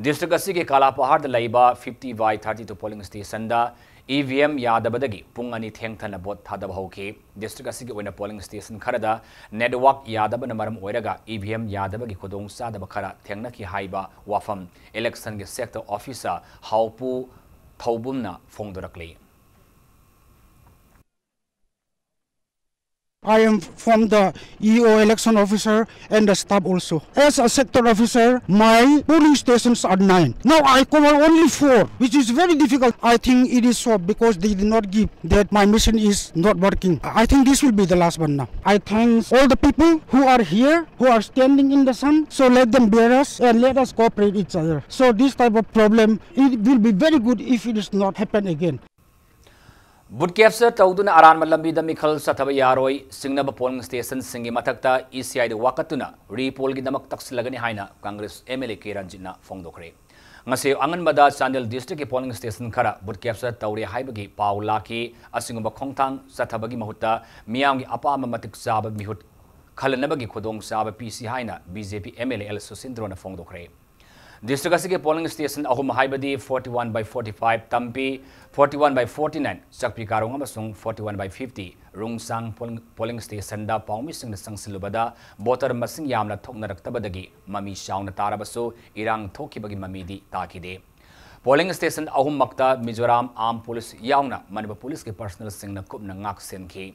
District ꯑꯁꯤꯒꯤ ꯀꯥꯂꯥꯄꯍꯥꯔꯗ ꯂꯩꯕ fifty by thirty two polling stationꯗ E V M ꯌꯥꯗꯕꯗꯒꯤ ꯄꯨꯡ ꯑꯅꯤ ꯊꯦꯡꯊꯅ vote ꯊꯥꯗꯕ ꯍꯧꯈꯤ꯫ District ꯑꯁꯤꯒꯤ ꯑꯣꯏꯅ polling station ꯈꯔꯗ network ꯌꯥꯗꯕꯅ ꯃꯔꯝ ꯑꯣꯏꯔꯒ E V M ꯌꯥꯗꯕꯒꯤ ꯈꯨꯗꯣꯡꯆꯥꯗꯕ ꯈꯔ ꯊꯦꯡꯅꯈꯤ ꯍꯥꯏꯕ ꯋꯥꯐꯝ electionꯒꯤ sector officer ꯍꯥꯎꯄꯨ ꯊꯧꯕꯨꯝꯅ ꯐꯣꯡꯗꯣꯔꯛꯂꯤ꯫ I am from the E O, election officer, and the staff also. As a sector officer, my polling stations are nine. Now I cover only four, which is very difficult. I think it is so because they did not give that my machine is not working. I think this will be the last one now. I thank all the people who are here, who are standing in the sun. So let them bear us and let us cooperate each other. So this type of problem, it will be very good if it is not happen again. Booth capture ꯇꯧꯗꯨꯅ ꯑꯔꯥꯟꯕ ꯂꯝꯕꯤꯗ ꯃꯤꯈꯜ ꯆꯠꯊꯕ ꯌꯥꯔꯣꯏ, ꯁꯤꯡꯅꯕ polling ꯁ꯭ꯇꯦꯁꯟꯁꯤꯡꯒꯤ ꯃꯊꯛꯇ E ꯁꯤ ꯑꯥꯏꯗ ꯋꯥꯀꯠꯇꯨꯅ ꯔꯤꯄꯣꯜꯒꯤꯗꯃꯛ ꯇꯛꯁꯤꯜꯂꯒꯅꯤ ꯍꯥꯏꯅ Congress M L A K ꯔꯟꯖꯤꯠꯅ ꯐꯣꯡꯗꯣꯛꯈ꯭ꯔꯦ꯫ ꯉꯁꯤ ꯑꯉꯟꯕꯗ ꯆꯥꯟꯗꯦꯜ ꯗꯤꯁꯇ꯭ꯔꯤꯛꯀꯤ ꯄꯣꯂꯤꯡ ꯁ꯭ꯇꯦꯁꯟ ꯈꯔ ꯕꯨꯠ ꯀꯦꯞꯆꯔ ꯇꯧꯔꯦ ꯍꯥꯏꯕꯒꯤ ꯄꯥꯎ ꯂꯥꯛꯈꯤ꯫ ꯑꯁꯤꯒꯨꯝꯕ ꯈꯣꯡꯊꯥꯡ ꯆꯠꯊꯕꯒꯤ ꯃꯍꯨꯠꯇ ꯃꯤꯌꯥꯝꯒꯤ ꯑꯄꯥꯝꯕ ꯃꯇꯤꯛ ꯆꯥꯕ ꯃꯤꯍꯨꯠ ꯈꯜꯂꯅꯕꯒꯤ ꯈꯨꯗꯣꯡꯆꯥꯕ ꯄꯤꯁꯤ ꯍꯥꯏꯅ B J P M L A A ꯁꯨꯁꯤꯟꯗ꯭ꯔꯣꯅ ꯐꯣꯡꯗꯣꯛꯈ꯭ꯔꯦ꯫ ꯗꯤꯁꯇ꯭ꯔꯤꯛ ꯑꯁꯤꯒꯤ ꯄꯣꯂꯤꯡ ꯁ꯭ꯇꯦꯁꯟ ꯑꯍꯨꯝ ꯍꯥꯏꯕꯗꯤ forty one by forty five ꯇꯝꯄꯤ, forty one by forty nine ꯆꯛꯄꯤ ꯀꯥꯔꯣꯡ ꯑꯃꯁꯨꯡ forty one by fifty ꯔꯨꯡꯁꯥꯡ ꯄꯣꯂꯤꯡ, ꯄꯣꯂꯤꯡ ꯁ꯭ꯇꯦꯁꯟꯗ ꯄꯥꯎꯃꯤꯁꯤꯡꯅ ꯆꯪꯁꯤꯜꯂꯨꯕꯗ ꯚꯣꯇꯔ ꯃꯁꯤꯡ ꯌꯥꯝꯅ ꯊꯣꯛꯅꯔꯛꯇꯕꯗꯒꯤ ꯃꯃꯤ ꯆꯥꯎꯅ ꯇꯥꯔꯕꯁꯨ ꯏꯔꯥꯡ ꯊꯣꯛꯈꯤꯕꯒꯤ ꯃꯃꯤꯗꯤ ꯇꯥꯈꯤꯗꯦ꯫ ꯄꯣꯂꯤꯡ ꯁ꯭ꯇꯦꯁꯟ ꯑꯍꯨꯝꯃꯛꯇ ꯃꯤꯖꯣꯔꯥꯝ ꯑꯥꯝ ꯄꯨꯂꯤꯁ ꯌꯥꯎꯅ ꯃꯅꯤꯄꯨꯔ ꯄꯨꯂꯤꯁꯀꯤ ꯄꯔꯁꯅꯦꯜꯁꯤꯡꯅ ꯀꯨꯞꯅ ꯉꯥꯛ ꯁꯦꯟꯈꯤ꯫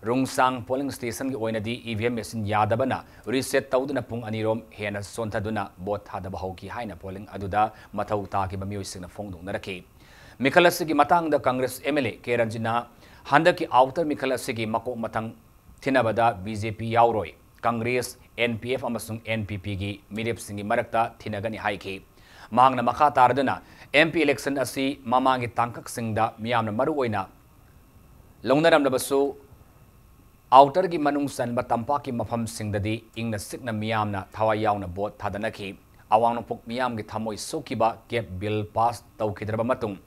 ꯔꯨꯡꯁꯥꯡ ꯄꯣꯂꯤꯡ ꯁ꯭ꯇꯦꯁꯟꯒꯤ ꯑꯣꯏꯅꯗꯤ ꯏ ꯚꯤ ꯑꯦꯝ ꯃꯦꯁꯤꯟ ꯌꯥꯗꯕꯅ ꯔꯤꯁꯦꯠ ꯇꯧꯗꯨꯅ ꯄꯨꯡ ꯑꯅꯤꯔꯣꯝ ꯍꯦꯟꯅ ꯆꯣꯟꯊꯗꯨꯅ ꯚꯣꯠ ꯊꯥꯗꯕ ꯍꯧꯈꯤ ꯍꯥꯏꯅ ꯄꯣꯂꯤꯡ ꯑꯗꯨꯗ ꯃꯊꯧ ꯇꯥꯈꯤꯕ ꯃꯤꯑꯣꯏꯁꯤꯡꯅ ꯐꯣꯡꯗꯣꯛꯅꯔꯛꯈꯤ꯫ ꯃꯤꯈꯜ ꯑꯁꯤꯒꯤ ꯃꯇꯥꯡꯗ Congress M L A K ꯔꯟꯖꯤꯠꯅ ꯍꯟꯗꯛꯀꯤ ꯑꯥꯎꯇꯔ ꯃꯤꯈꯜ ꯑꯁꯤꯒꯤ ꯃꯀꯣꯛ ꯃꯊꯪ ꯊꯤꯅꯕꯗ ꯕꯤ ꯖꯦ ꯄꯤ ꯌꯥꯎꯔꯣꯏ, ꯀꯪꯒ꯭ꯔꯦꯁ, ꯑꯦꯟ ꯄꯤ ꯑꯦꯐ ꯑꯃꯁꯨꯡ ꯑꯦꯟ ꯄꯤ ꯄꯤꯒꯤ ꯃꯤꯔꯦꯞꯁꯤꯡꯒꯤ ꯃꯔꯛꯇ ꯊꯤꯅꯒꯅꯤ ꯍꯥꯏꯈꯤ꯫ ꯃꯍꯥꯛꯅ ꯃꯈꯥ ꯇꯥꯔꯗꯨꯅ ꯑꯦꯝ ꯄꯤ ꯏꯂꯦꯛꯁꯟ ꯑꯁꯤ ꯃꯃꯥꯡꯒꯤ ꯇꯥꯡꯀꯛꯁꯤꯡꯗ ꯃꯤꯌꯥꯝꯅ ꯃꯔꯨ ꯑꯣꯏꯅ ꯂꯧꯅꯔꯝꯂꯕꯁꯨ, ꯑꯥꯎꯇꯔꯒꯤ ꯃꯅꯨꯡ ꯆꯟꯕ ꯇꯝꯄꯥꯛꯀꯤ ꯃꯐꯝꯁꯤꯡꯗꯗꯤ ꯏꯪꯅ ꯆꯤꯛꯅ ꯃꯤꯌꯥꯝꯅ ꯊꯋꯥꯏ ꯌꯥꯎꯅ ꯚꯣꯠ ꯊꯥꯗꯅꯈꯤ꯫ ꯑꯋꯥꯡ ꯅꯣꯡꯄꯣꯛ ꯃꯤꯌꯥꯝꯒꯤ ꯊꯃꯣꯏ ꯁꯣꯛꯈꯤꯕ ꯀꯦꯞ ꯕꯤꯜ ꯄꯥꯁ ꯇꯧꯈꯤꯗ꯭ꯔꯕ ꯃꯇꯨꯡ,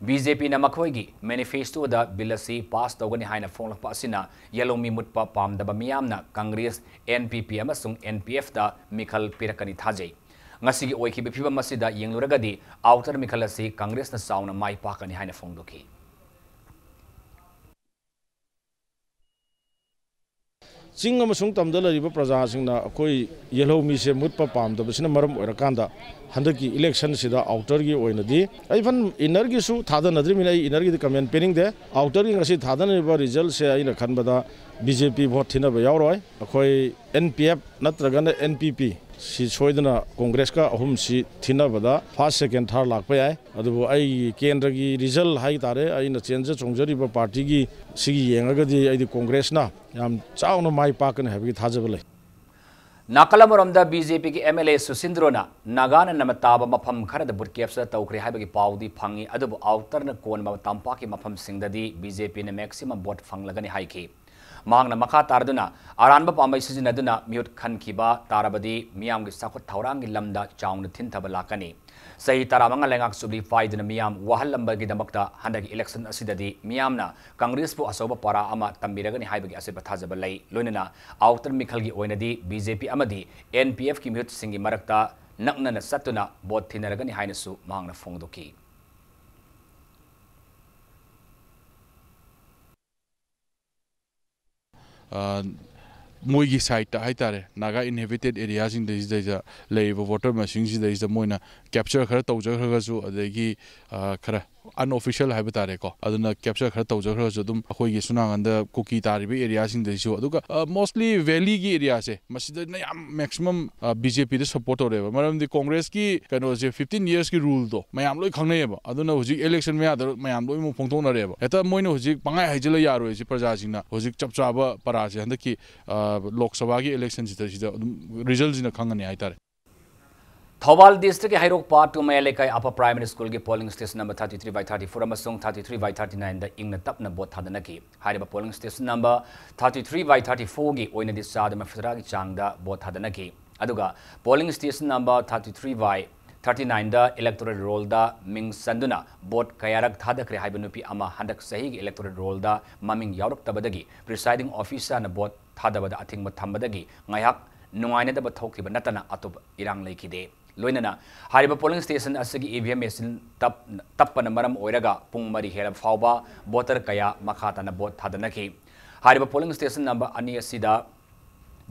ꯕꯤ ꯖꯦ ꯄꯤꯅ ꯃꯈꯣꯏꯒꯤ ꯃꯦꯅꯤꯐꯦꯁꯇꯣꯗ ꯕꯤꯜ ꯑꯁꯤ ꯄꯥꯁ ꯇꯧꯒꯅꯤ ꯍꯥꯏꯅ ꯐꯣꯡꯂꯛꯄ ꯑꯁꯤꯅ ꯌꯦꯜꯍꯧꯃꯤ ꯃꯨꯠꯄ ꯄꯥꯝꯗꯕ ꯃꯤꯌꯥꯝꯅ ꯀꯪꯒ꯭ꯔꯦꯁ, ꯑꯦꯟ ꯄꯤ ꯄꯤ ꯑꯃꯁꯨꯡ ꯑꯦꯟ ꯄꯤ ꯑꯦꯐꯇ ꯃꯤꯈꯜ ꯄꯤꯔꯛꯀꯅꯤ ꯊꯥꯖꯩ꯫ ꯉꯁꯤꯒꯤ ꯑꯣꯏꯈꯤꯕ ꯐꯤꯕꯝ ꯑꯁꯤꯗ ꯌꯦꯡꯂꯨꯔꯒꯗꯤ ꯑꯥꯎꯇꯔ ꯃꯤꯈꯜ ꯑꯁꯤ ꯀꯪꯒ꯭ꯔꯦꯁꯅ ꯆꯥꯎꯅ ꯃꯥꯏ ꯄꯥꯛꯀꯅꯤ ꯍꯥꯏꯅ ꯐꯣꯡꯗꯣꯛꯈꯤ꯫ ꯆꯤꯡ ꯑꯃꯁꯨꯡ ꯇꯝꯗ ꯂꯩꯔꯤꯕ ꯄ꯭ꯔꯖꯥꯁꯤꯡꯅ ꯑꯩꯈꯣꯏ ꯌꯦꯜꯍꯧꯃꯤꯁꯦ ꯃꯨꯠꯄ ꯄꯥꯝꯗꯕꯁꯤꯅ ꯃꯔꯝ ꯑꯣꯏꯔꯀꯥꯟꯗ, ꯍꯟꯗꯛꯀꯤ ꯏꯂꯦꯛꯁꯟꯁꯤꯗ ꯑꯥꯎꯇꯔꯒꯤ ꯑꯣꯏꯅꯗꯤ, ꯏꯚꯟ ꯏꯟꯅꯔꯒꯤꯁꯨ ꯊꯥꯗꯅꯗ꯭ꯔꯤꯕꯅꯤꯅ ꯑꯩ ꯏꯟꯅꯔꯒꯤꯗꯤ ꯀꯃꯦꯟ ꯄꯤꯅꯤꯡꯗꯦ꯫ ꯑꯥꯎꯇꯔꯒꯤ ꯉꯁꯤ ꯊꯥꯗꯅꯔꯤꯕ ꯔꯤꯖꯜꯁꯦ ꯑꯩꯅ ꯈꯟꯕꯗ ꯕꯤ ꯖꯦ ꯄꯤ ꯚꯣꯠ ꯊꯤꯅꯕ ꯌꯥꯎꯔꯣꯏ꯫ ꯑꯩꯈꯣꯏ ꯑꯦꯟ ꯄꯤ ꯑꯦꯐ ꯅꯠꯇ꯭ꯔꯒꯅ ꯑꯦꯟ ꯄꯤ ꯄꯤ ꯁꯤ ꯁꯣꯏꯗꯅ ꯀꯣꯡꯒ꯭ꯔꯦꯁꯀ ꯑꯍꯨꯝꯁꯤ ꯊꯤꯅꯕꯗ ꯐꯥꯔꯁ, ꯁꯦꯀꯦꯟ, ꯊꯥꯔꯠ ꯂꯥꯛꯄ ꯌꯥꯏ꯫ ꯑꯗꯨꯕꯨ ꯑꯩꯒꯤ ꯀꯦꯟꯗ꯭ꯔꯒꯤ ꯔꯤꯖꯜ ꯍꯥꯏ ꯇꯥꯔꯦ, ꯑꯩꯅ ꯆꯦꯟꯖ ꯆꯣꯡꯖꯔꯤꯕ ꯄꯥꯔꯇꯤꯒꯤ ꯁꯤꯒꯤ ꯌꯦꯡꯉꯒꯗꯤ ꯑꯩꯗꯤ ꯀꯣꯡꯒ꯭ꯔꯦꯁꯅ ꯌꯥꯝ ꯆꯥꯎꯅ ꯃꯥꯏ ꯄꯥꯛꯀꯅꯤ ꯍꯥꯏꯕꯒꯤ ꯊꯥꯖꯕ ꯂꯩ꯫ ꯅꯥꯀꯜ ꯑꯃꯔꯣꯝꯗ ꯕꯤ ꯖꯦ ꯄꯤꯒꯤ ꯑꯦꯝ ꯑꯦꯜ ꯑꯦ ꯁꯨꯁꯤꯟꯗ꯭ꯔꯣꯅ ꯅꯥꯒꯥꯅ ꯅꯝꯅ ꯇꯥꯕ ꯃꯐꯝ ꯈꯔꯗ ꯕꯨꯠ ꯀꯦꯞꯆꯔ ꯇꯧꯈ꯭ꯔꯦ ꯍꯥꯏꯕꯒꯤ ꯄꯥꯎꯗꯤ ꯐꯪꯉꯤ, ꯑꯗꯨꯕꯨ ꯑꯥꯎꯇꯔꯅ ꯀꯣꯟꯕ ꯇꯝꯄꯥꯛꯀꯤ ꯃꯐꯝꯁꯤꯡꯗꯗꯤ ꯕꯤ ꯖꯦ ꯄꯤꯅ ꯃꯦꯛꯁꯤꯃꯝ ꯚꯣꯠ ꯐꯪꯂꯒꯅꯤ ꯍꯥꯏꯈꯤ꯫ ꯃꯍꯥꯛꯅ ꯃꯈꯥ ꯇꯥꯔꯗꯨꯅ ꯑꯔꯥꯟꯕ ꯄꯥꯝꯕꯩ ꯁꯤꯖꯤꯟꯅꯗꯨꯅ ꯃꯤꯍꯨꯠ ꯈꯟꯈꯤꯕ ꯇꯥꯔꯕꯗꯤ ꯃꯤꯌꯥꯝꯒꯤ ꯆꯥꯎꯈꯠ ꯊꯧꯔꯥꯡꯒꯤ ꯂꯝꯗ ꯆꯥꯎꯅ ꯊꯤꯟꯊꯕ ꯂꯥꯛꯀꯅꯤ꯫ ꯆꯍꯤ ꯇꯔꯥꯃꯉꯥ ꯂꯩꯉꯥꯛ ꯖꯨꯕꯤꯂꯤ ꯄꯥꯏꯗꯨꯅ ꯃꯤꯌꯥꯝ ꯋꯥꯍꯜꯂꯝꯕꯒꯤꯗꯃꯛꯇ ꯍꯟꯗꯛꯀꯤ ꯏꯂꯦꯛꯁꯟ ꯑꯁꯤꯗꯗꯤ ꯃꯤꯌꯥꯝꯅ ꯀꯪꯒ꯭ꯔꯦꯁꯄꯨ ꯑꯆꯧꯕ ꯄꯥꯔꯥ ꯑꯃ ꯇꯝꯕꯤꯔꯒꯅꯤ ꯍꯥꯏꯕꯒꯤ ꯑꯆꯦꯠꯄ ꯊꯥꯖꯕ ꯂꯩ꯫ ꯂꯣꯏꯅꯅ ꯑꯥꯎꯇꯔ ꯃꯤꯈꯜꯒꯤ ꯑꯣꯏꯅꯗꯤ ꯕꯤ ꯖꯦ ꯄꯤ ꯑꯃꯗꯤ ꯑꯦꯟ ꯄꯤ ꯑꯦꯐꯀꯤ ꯃꯤꯍꯨꯠꯁꯤꯡꯒꯤ ꯃꯔꯛꯇ ꯅꯛꯅꯅ ꯆꯠꯇꯨꯅ ꯚꯣꯠ ꯊꯤꯅꯔꯒꯅꯤ ꯍꯥꯏꯅꯁꯨ ꯃꯍꯥꯛꯅ ꯐꯣꯡꯗꯣꯛꯈꯤ꯫ ꯃꯣꯏꯒꯤ ꯁꯥꯏꯠꯇ ꯍꯥꯏꯇꯥꯔꯦ, ꯅꯥꯒꯥ ꯏꯟꯍꯦꯕꯤꯇꯦꯠ ꯑꯦꯔꯤꯌꯥꯁꯤꯡꯗꯩꯁꯤꯗꯩꯗ ꯂꯩꯔꯤꯕ ꯚꯣꯇꯔ ꯃꯁꯤꯡꯁꯤꯗꯩꯁꯤꯗ ꯃꯣꯏꯅ ꯀꯦꯞꯆꯔ ꯈꯔ ꯇꯧꯖꯈ꯭ꯔꯒꯁꯨ, ꯑꯗꯒꯤ ꯈꯔ ꯑꯟꯑꯣꯐꯤꯁꯤꯌꯦꯜ ꯍꯥꯏꯕ ꯇꯥꯔꯦꯀꯣ, ꯑꯗꯨꯅ ꯀꯦꯞꯆꯔ ꯈꯔ ꯇꯧꯖꯈ꯭ꯔꯒꯁꯨ, ꯑꯗꯨꯝ ꯑꯩꯈꯣꯏꯒꯤ ꯁꯨꯅꯥꯉꯟꯗ ꯀꯨꯀꯤ ꯇꯥꯔꯤꯕ ꯑꯦꯔꯤꯌꯥꯁꯤꯡꯗꯩꯁꯨ, ꯑꯗꯨꯒ ꯃꯣꯁꯂꯤ ꯚꯦꯂꯤꯒꯤ ꯑꯦꯔꯤꯌꯥꯁꯦ, ꯃꯁꯤꯗꯅ ꯌꯥꯝ ꯃꯦꯛꯁꯤꯃꯝ ꯕꯤ ꯖꯦ ꯄꯤꯗ ꯁꯞꯄꯣꯔꯠ ꯇꯧꯔꯦꯕ꯫ ꯃꯔꯝꯗꯤ ꯀꯣꯡꯒ꯭ꯔꯦꯁꯀꯤ ꯀꯩꯅꯣꯁꯦ, ꯐꯤꯐꯇꯤꯟ ꯌꯔꯁꯀꯤ ꯔꯨꯜꯗꯣ ꯃꯌꯥꯝ ꯂꯣꯏ ꯈꯪꯅꯩꯌꯦꯕ꯫ ꯑꯗꯨꯅ ꯍꯧꯖꯤꯛ ꯏꯂꯦꯛꯁꯟ ꯃꯌꯥꯗ ꯃꯌꯥꯝ ꯂꯣꯏꯅꯃꯛ ꯐꯣꯡꯗꯣꯛꯅꯔꯦꯕ꯫ ꯍꯦꯛꯇ ꯃꯣꯏꯅ ꯍꯧꯖꯤꯛ ꯄꯪꯍꯥꯏ ꯍꯥꯏꯖꯤꯜꯂ ꯌꯥꯔꯣꯏ꯫ ꯁꯤ ꯄ꯭ꯔꯖꯥꯁꯤꯡꯅ ꯍꯧꯖꯤꯛ ꯆꯞ ꯆꯥꯕ ꯄꯔꯥꯁꯦ ꯍꯟꯗꯛꯀꯤ ꯂꯣꯛ ꯁꯚꯥꯒꯤ ꯏꯂꯦꯛꯁꯟꯁꯤꯗ ꯁꯤꯗ ꯑꯗꯨꯝ ꯔꯤꯖꯜꯁꯤꯅ ꯈꯪꯉꯅꯤ ꯍꯥꯏꯇꯥꯔꯦ꯫ ꯊꯧꯕꯥꯜ ꯗꯤꯁꯇ꯭ꯔꯤꯛꯀꯤ ꯍꯩꯔꯣꯛ ꯄꯥꯠ ꯇꯨ ꯃꯌꯥꯏ ꯂꯩꯀꯥꯏ ꯑꯄꯔ ꯄ꯭ꯔꯥꯏꯃꯔꯤ ꯁ꯭ꯀꯨꯜꯒꯤ polling station number thirty three by thirty four ꯑꯃꯁꯨꯡ ꯊꯥꯔꯇꯤ ꯊ꯭ꯔꯤ ꯕꯥꯏ ꯊꯥꯔꯇꯤ ꯅꯥꯏꯟꯗ ꯏꯪꯅ ꯇꯞꯅ ꯚꯣꯠ ꯊꯥꯗꯅꯈꯤ꯫ ꯍꯥꯏꯔꯤꯕ polling station number thirty three by thirty ꯐꯣꯔꯒꯤ ꯑꯣꯏꯅꯗꯤ ꯆꯥꯗ ꯃꯔꯐꯨꯇꯔꯥꯒꯤ ꯆꯥꯡꯗ ꯚꯣꯠ ꯊꯥꯗꯅꯈꯤ꯫ ꯑꯗꯨꯒ polling station number thirty three by thirty ꯅꯥꯏꯟꯗ ꯏꯂꯦꯛꯇꯣꯔꯦꯜ ꯔꯣꯜꯗ ꯃꯤꯡ ꯆꯟꯗꯨꯅ ꯚꯣꯠ ꯀꯌꯥꯔꯛ ꯊꯥꯗꯈ꯭ꯔꯦ ꯍꯥꯏꯕ ꯅꯨꯄꯤ ꯑꯃ ꯍꯟꯗꯛ ꯆꯍꯤꯒꯤ ꯏꯂꯦꯛꯇꯣꯔꯦꯜ ꯔꯣꯜꯗ ꯃꯃꯤꯡ ꯌꯥꯎꯔꯛꯇꯕꯗꯒꯤ ꯄ꯭ꯔꯤꯁꯥꯏꯗꯤꯡ ꯑꯣꯐꯤꯁꯥꯔꯅ ꯚꯣꯠ ꯊꯥꯗꯕꯗ ꯑꯊꯤꯡꯕ ꯊꯝꯕꯗꯒꯤ ꯉꯥꯏꯍꯥꯛ ꯅꯨꯡꯉꯥꯏꯅꯗꯕ ꯊꯣꯛꯈꯤꯕ ꯅꯠꯇꯅ ꯑꯇꯣꯞꯄ ꯏꯔꯥꯡ ꯂꯩꯈꯤꯗꯦ꯫ ꯂꯣꯏꯅꯅ ꯍꯥꯏꯔꯤꯕ ꯄꯣꯂꯤꯡ ꯁ꯭ꯇꯦꯁꯟ ꯑꯁꯤꯒꯤ ꯏ ꯚꯤ ꯑꯦꯝ ꯃꯦꯆꯤꯟ ꯇꯞ-, ꯇꯞꯄꯅ ꯃꯔꯝ ꯑꯣꯏꯔꯒ ꯄꯨꯡ ꯃꯔꯤ ꯍꯦꯜꯂꯕ ꯐꯥꯎꯕ ꯚꯣꯇꯔ ꯀꯌꯥ ꯃꯈꯥ ꯇꯥꯅ ꯚꯣꯠ ꯊꯥꯗꯅꯈꯤ꯫ ꯍꯥꯏꯔꯤꯕ polling station number ꯑꯅꯤ ꯑꯁꯤꯗ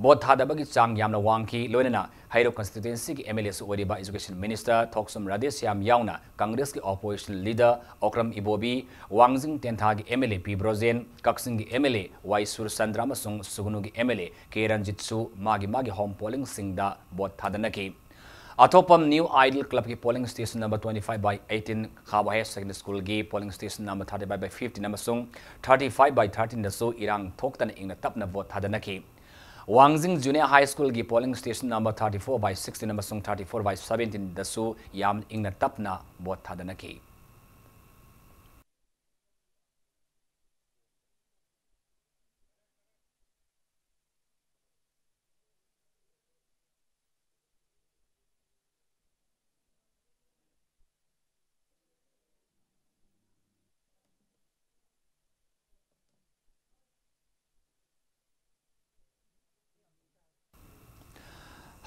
vote ꯊꯥꯗꯕꯒꯤ ꯆꯥꯡ ꯌꯥꯝꯅ ꯋꯥꯡꯈꯤ꯫ ꯂꯣꯏꯅꯅ ꯍꯩꯔꯣꯛ constituencyꯒꯤ MLAꯁꯨ ꯑꯣꯏꯔꯤꯕ Education Minister ꯊꯣꯛꯆꯣꯝ ꯔꯥꯙꯦꯁ꯭ꯌꯥꯝ ꯌꯥꯎꯅ ꯀꯪꯒ꯭ꯔꯦꯁꯀꯤ opposition leader ꯑꯣꯀ꯭ꯔꯝ ꯏꯕꯣꯕꯤ, ꯋꯥꯡꯖꯤꯡ ꯇꯦꯟꯊꯥꯒꯤ MLA ꯄꯤ ꯕ꯭ꯔꯣꯖꯦꯟ, ꯀꯛꯆꯤꯡꯒꯤ MLA ꯋꯥꯏ ꯁꯨꯔꯆꯟꯗ꯭ꯔ ꯑꯃꯁꯨꯡ ꯁꯨꯒꯅꯨꯒꯤ MLA ꯀꯦ ꯔꯟꯖꯤꯠꯁꯨ ꯃꯥꯒꯤ ꯃꯥꯒꯤ home pollingꯁꯤꯡꯗ vote ꯊꯥꯗꯅꯈꯤ꯫ ꯑꯊꯣꯛꯄꯝ New Ideal Clubꯀꯤ polling station number twenty five by eighteen, ꯈꯥꯕ Higher Secondary Schoolꯒꯤ polling station number thirty five by fifteen ꯑꯃꯁꯨꯡ thirty five by thirteenꯗꯁꯨ ꯏꯔꯥꯡ ꯊꯣꯛꯇꯅ ꯏꯪꯅ ꯇꯞꯅ vote ꯊꯥꯗꯅꯈꯤ꯫ ꯋꯥꯡꯖꯤꯡ Junior High Schoolꯒꯤ polling station number thirty four by sixteen ꯑꯃꯁꯨꯡ thirty four by seventeenꯗꯁꯨ ꯌꯥꯝ ꯏꯪꯅ ꯇꯞꯅ vote ꯊꯥꯗꯅꯈꯤ꯫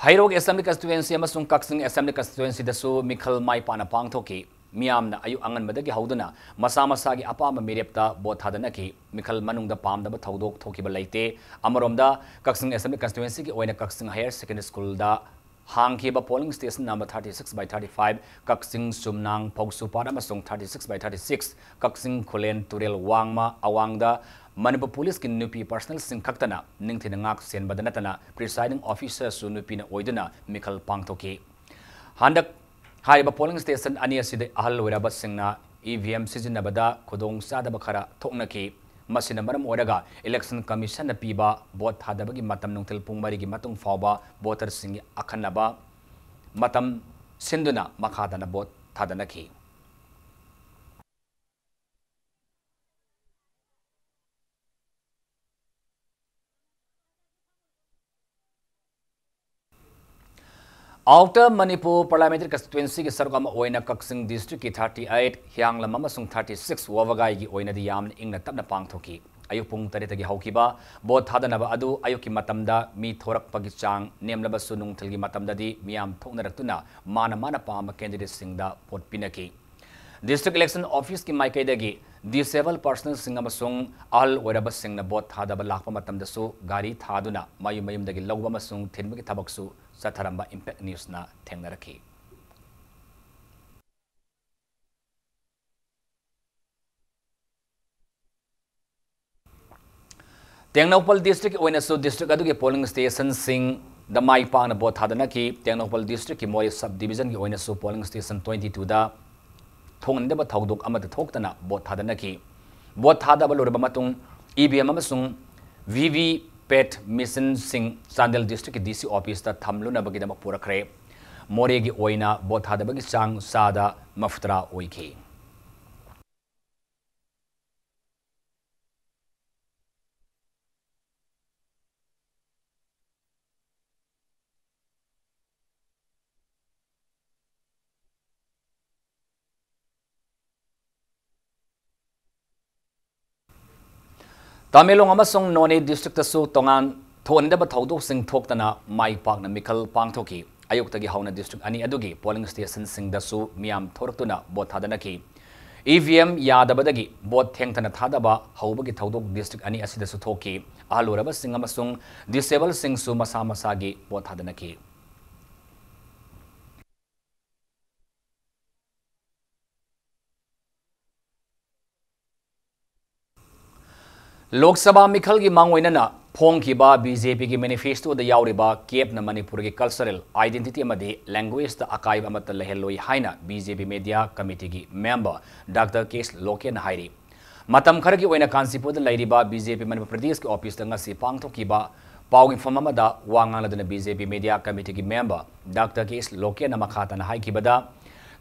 ꯍꯩꯔꯣꯛ Assembly Constituency ꯑꯃꯁꯨꯡ ꯀꯛꯆꯤꯡ Assembly Constituencyꯗꯁꯨ ꯃꯤꯈꯜ ꯃꯥꯏ ꯄꯥꯛꯅ ꯄꯥꯡꯊꯣꯛꯈꯤ꯫ ꯃꯤꯌꯥꯝꯅ ꯑꯌꯨꯛ ꯑꯉꯟꯕꯗꯒꯤ ꯍꯧꯗꯨꯅ ꯃꯁꯥ ꯃꯁꯥꯒꯤ ꯑꯄꯥꯝꯕ ꯃꯤꯔꯦꯞꯇ vote ꯊꯥꯗꯅꯈꯤ꯫ ꯃꯤꯈꯜ ꯃꯅꯨꯡꯗ ꯄꯥꯝꯗꯕ ꯊꯧꯗꯣꯛ ꯊꯣꯛꯈꯤꯕ ꯂꯩꯇꯦ꯫ ꯑꯃꯔꯣꯝꯗ, ꯀꯛꯆꯤꯡ Assembly Constituencyꯒꯤ ꯑꯣꯏꯅ ꯀꯛꯆꯤꯡ Higher Secondary Schoolꯗ ꯍꯥꯡꯈꯤꯕ polling station number thirty six by thirty five, ꯀꯛꯆꯤꯡ ꯆꯨꯝꯅꯥꯡ ꯐꯧꯁꯨꯄꯥꯠ ꯑꯃꯁꯨꯡ thirty six by thirty six, ꯀꯛꯆꯤꯡ ꯈꯨꯂꯦꯟ ꯇꯨꯔꯦꯜ ꯋꯥꯡꯃ ꯑꯋꯥꯡꯗ ꯃꯅꯤꯄꯨꯔ policeꯀꯤ ꯅꯨꯄꯤ personnelꯁꯤꯡ ꯈꯛꯇꯅ ꯅꯤꯡꯊꯤꯅ ꯉꯥꯛ ꯁꯦꯟꯕꯗ ꯅꯠꯇꯅ presiding officerꯁꯨ ꯅꯨꯄꯤꯅ ꯑꯣꯏꯗꯨꯅ ꯃꯤꯈꯜ ꯄꯥꯡꯊꯣꯛꯈꯤ꯫ ꯍꯟꯗꯛ ꯍꯥꯏꯔꯤꯕ polling station ꯑꯅꯤ ꯑꯁꯤꯗ ꯑꯍꯜ ꯑꯣꯏꯔꯕꯁꯤꯡꯅ EVM ꯁꯤꯖꯤꯟꯅꯕꯗ ꯈꯨꯗꯣꯡ ꯆꯥꯗꯕ ꯈꯔ ꯊꯣꯛꯅꯈꯤ꯫ ꯃꯁꯤꯅ ꯃꯔꯝ ꯑꯣꯏꯔꯒ Election Commissionꯅ ꯄꯤꯕ vote ꯊꯥꯗꯕꯒꯤ ꯃꯇꯝ ꯅꯨꯡꯊꯤꯜ ꯄꯨꯡ ꯃꯔꯤꯒꯤ ꯃꯇꯨꯡ ꯐꯥꯎꯕ voterꯁꯤꯡꯒꯤ ꯑꯈꯟꯅꯕ ꯃꯇꯝ ꯁꯤꯟꯗꯨꯅ ꯃꯈꯥ ꯇꯥꯅ vote ꯊꯥꯗꯅꯈꯤ꯫ Outer Manipur Parliamentary Constituencyꯒꯤ ꯁꯔꯨꯛ ꯑꯃ ꯑꯣꯏꯅ ꯀꯛꯆꯤꯡ districtꯀꯤ thirty eight, ꯍꯤꯌꯥꯡꯂꯝ ꯑꯃꯁꯨꯡ thirty six ꯋꯥꯕꯒꯥꯏꯒꯤ ꯑꯣꯏꯅꯗꯤ ꯌꯥꯝꯅ ꯏꯪꯅ ꯇꯞꯅ ꯄꯥꯡꯊꯣꯛꯈꯤ꯫ ꯑꯌꯨꯛ ꯄꯨꯡ ꯇꯔꯦꯠꯇꯒꯤ ꯍꯧꯈꯤꯕ vote ꯊꯥꯗꯅꯕ ꯑꯗꯨ ꯑꯌꯨꯛꯀꯤ ꯃꯇꯝꯗ ꯃꯤ ꯊꯣꯔꯛꯄꯒꯤ ꯆꯥꯡ ꯅꯦꯝꯂꯕꯁꯨ ꯅꯨꯡꯊꯤꯜꯒꯤ ꯃꯇꯝꯗꯗꯤ ꯃꯤꯌꯥꯝ ꯊꯣꯛꯅꯔꯛꯇꯨꯅ ꯃꯥꯅ ꯃꯥꯅ ꯄꯥꯝꯕ candidateꯁꯤꯡꯗ vote ꯄꯤꯅꯈꯤ꯫ District Election Office ꯀꯤ ꯃꯥꯏꯀꯩꯗꯒꯤ disabled persons ꯁꯤꯡ ꯑꯃꯁꯨꯡ ꯑꯍꯜ ꯑꯣꯏꯔꯕꯁꯤꯡꯅ vote ꯊꯥꯗꯕ ꯂꯥꯛꯄ ꯃꯇꯝꯗꯁꯨ ꯒꯥꯔꯤ ꯊꯥꯗꯨꯅ ꯃꯌꯨꯝ ꯃꯌꯨꯝꯗꯒꯤ ꯂꯧꯕ ꯑꯃꯁꯨꯡ ꯊꯤꯟꯕꯒꯤ ꯊꯕꯛꯁꯨ ꯆꯠꯊꯔꯝꯕ Impact News ꯅ ꯊꯦꯡꯅꯔꯛꯈꯤ꯫ ꯇꯦꯡꯅꯧꯄꯜ district ꯀꯤ ꯑꯣꯏꯅꯁꯨ district ꯑꯗꯨꯒꯤ polling station ꯁꯤꯡꯗ ꯃꯥꯏ ꯄꯥꯛꯅ vote ꯊꯥꯗꯅꯈꯤ꯫ ꯇꯦꯡꯅꯧꯄꯜ district ꯀꯤ ꯃꯣꯔꯦ sub division ꯒꯤ ꯑꯣꯏꯅꯁꯨ polling station twenty two ꯗ ꯊꯣꯛꯍꯟꯗꯕ ꯊꯧꯗꯣꯛ ꯑꯃꯠꯇ ꯊꯣꯛꯇꯅ vote ꯊꯥꯗꯅꯈꯤ꯫ Vote ꯊꯥꯗꯕ ꯂꯣꯏꯔꯕ ꯃꯇꯨꯡ E V M ꯑꯃꯁꯨꯡ V V P A T machine ꯁꯤꯡ ꯆꯥꯟꯗꯦꯜ district ꯀꯤ D C office ꯇ ꯊꯝꯂꯨꯅꯕꯒꯤꯗꯃꯛ ꯄꯨꯔꯛꯈ꯭ꯔꯦ꯫ ꯃꯣꯔꯦꯒꯤ ꯑꯣꯏꯅ vote ꯊꯥꯗꯕꯒꯤ ꯆꯥꯡ ꯆꯥꯗ ꯃꯧꯗ꯭ꯔꯥ ꯑꯣꯏꯈꯤ꯫ ꯇꯃꯦꯡꯂꯣꯡ ꯑꯃꯁꯨꯡ ꯅꯣꯅꯦ district ꯇꯁꯨ ꯇꯣꯉꯥꯟ ꯊꯣꯛꯍꯟꯗꯕ ꯊꯧꯗꯣꯛꯁꯤꯡ ꯊꯣꯛꯇꯅ ꯃꯥꯏ ꯄꯥꯛꯅ ꯃꯤꯈꯜ ꯄꯥꯡꯊꯣꯛꯈꯤ꯫ ꯑꯌꯨꯛꯇꯒꯤ ꯍꯧꯅ district ꯑꯅꯤ ꯑꯗꯨꯒꯤ polling station ꯁꯤꯡꯗꯁꯨ ꯃꯤꯌꯥꯝ ꯊꯣꯔꯛꯇꯨꯅ vote ꯊꯥꯗꯅꯈꯤ꯫ E V M ꯌꯥꯗꯕꯗꯒꯤ vote ꯊꯦꯡꯊꯅ ꯊꯥꯗꯕ ꯍꯧꯕꯒꯤ ꯊꯧꯗꯣꯛ district ꯑꯅꯤ ꯑꯁꯤꯗꯁꯨ ꯊꯣꯛꯈꯤ꯫ ꯑꯍꯜ ꯑꯣꯏꯔꯕꯁꯤꯡ ꯑꯃꯁꯨꯡ disabled ꯁꯤꯡꯁꯨ ꯃꯁꯥ ꯃꯁꯥꯒꯤ vote ꯊꯥꯗꯅꯈꯤ꯫ ꯂꯣꯛ ꯁꯚꯥ ꯃꯤꯈꯜꯒꯤ ꯃꯥꯡꯑꯣꯏꯅꯅ ꯐꯣꯡꯈꯤꯕ B J P ꯒꯤ manifesto ꯗ ꯌꯥꯎꯔꯤꯕ ꯀꯦꯞꯅ ꯃꯅꯤꯄꯨꯔꯒꯤ cultural identity ꯑꯃꯗꯤ language ꯇ ꯑꯀꯥꯏꯕ ꯑꯃꯠꯇ ꯂꯩꯍꯜꯂꯣꯏ ꯍꯥꯏꯅ B J P Media Committee ꯒꯤ member Doctor K Loken ꯅ ꯍꯥꯏꯔꯤ꯫ ꯃꯇꯝ ꯈꯔꯒꯤ ꯑꯣꯏꯅ ꯀꯥꯟꯆꯤꯄꯨꯔꯗ ꯂꯩꯔꯤꯕ B J P ꯃꯅꯤꯄꯨꯔ ꯄ꯭ꯔꯗꯦꯁꯀꯤ office ꯇ ꯉꯁꯤ ꯄꯥꯡꯊꯣꯛꯈꯤꯕ ꯄꯥꯎ ꯃꯤꯐꯝ ꯑꯃꯗ ꯋꯥ ꯉꯥꯡꯂꯗꯨꯅ B J P Media Committee ꯒꯤ member Doctor K Loken ꯅ ꯃꯈꯥ ꯇꯥꯅ ꯍꯥꯏꯈꯤꯕꯗ,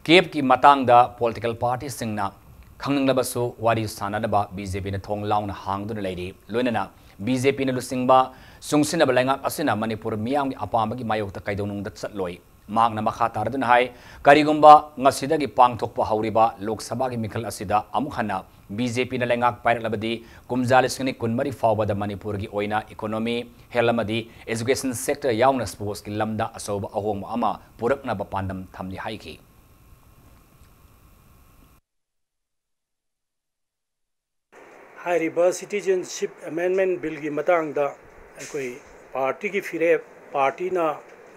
ꯀꯦꯞꯀꯤ ꯃꯇꯥꯡꯗ political party ꯁꯤꯡꯅ ꯈꯪꯅꯤꯡꯂꯕꯁꯨ ꯋꯥꯔꯤ ꯁꯥꯅꯅꯕ B J P ꯅ ꯊꯣꯡ ꯂꯥꯎꯅ ꯍꯥꯡꯗꯨꯅ ꯂꯩꯔꯤ꯫ ꯂꯣꯏꯅꯅ B J P ꯅ ꯂꯨꯆꯤꯡꯕ ꯆꯨꯡꯁꯤꯟꯅꯕ ꯂꯩꯉꯥꯛ ꯑꯁꯤꯅ ꯃꯅꯤꯄꯨꯔ ꯃꯤꯌꯥꯝꯒꯤ ꯑꯄꯥꯝꯕꯒꯤ ꯃꯥꯌꯣꯛꯇ ꯀꯩꯗꯧꯅꯨꯡꯗ ꯆꯠꯂꯣꯏ꯫ ꯃꯍꯥꯛꯅ ꯃꯈꯥ ꯇꯥꯔꯗꯨꯅ ꯍꯥꯏ, ꯀꯔꯤꯒꯨꯝꯕ ꯉꯁꯤꯗꯒꯤ ꯄꯥꯡꯊꯣꯛꯄ ꯍꯧꯔꯤꯕ ꯂꯣꯛ ꯁꯚꯥꯒꯤ ꯃꯤꯈꯜ ꯑꯁꯤꯗ ꯑꯃꯨꯛ ꯍꯟꯅ B J P ꯅ ꯂꯩꯉꯥꯛ ꯄꯥꯏꯔꯛꯂꯕꯗꯤ, ꯀꯨꯝꯖꯥ ꯂꯤꯁꯤꯡ ꯑꯅꯤ ꯀꯨꯟꯃꯔꯤ ꯐꯥꯎꯕꯗ ꯃꯅꯤꯄꯨꯔꯒꯤ ꯑꯣꯏꯅ economy, health ꯑꯃꯗꯤ education sector ꯌꯥꯎꯅ sports ꯀꯤ ꯂꯝꯗ ꯑꯆꯧꯕ ꯑꯍꯣꯡꯕ ꯑꯃ ꯄꯨꯔꯛꯅꯕ ꯄꯥꯟꯗꯝ ꯊꯝꯂꯤ ꯍꯥꯏꯈꯤ꯫ ꯍꯥꯏꯔꯤꯕ Citizenship Amendment Billꯒꯤ ꯃꯇꯥꯡꯗ ꯑꯩꯈꯣꯏ ꯄꯥꯔꯇꯤꯒꯤ ꯐꯤꯔꯦꯞ, ꯄꯥꯔꯇꯤꯅ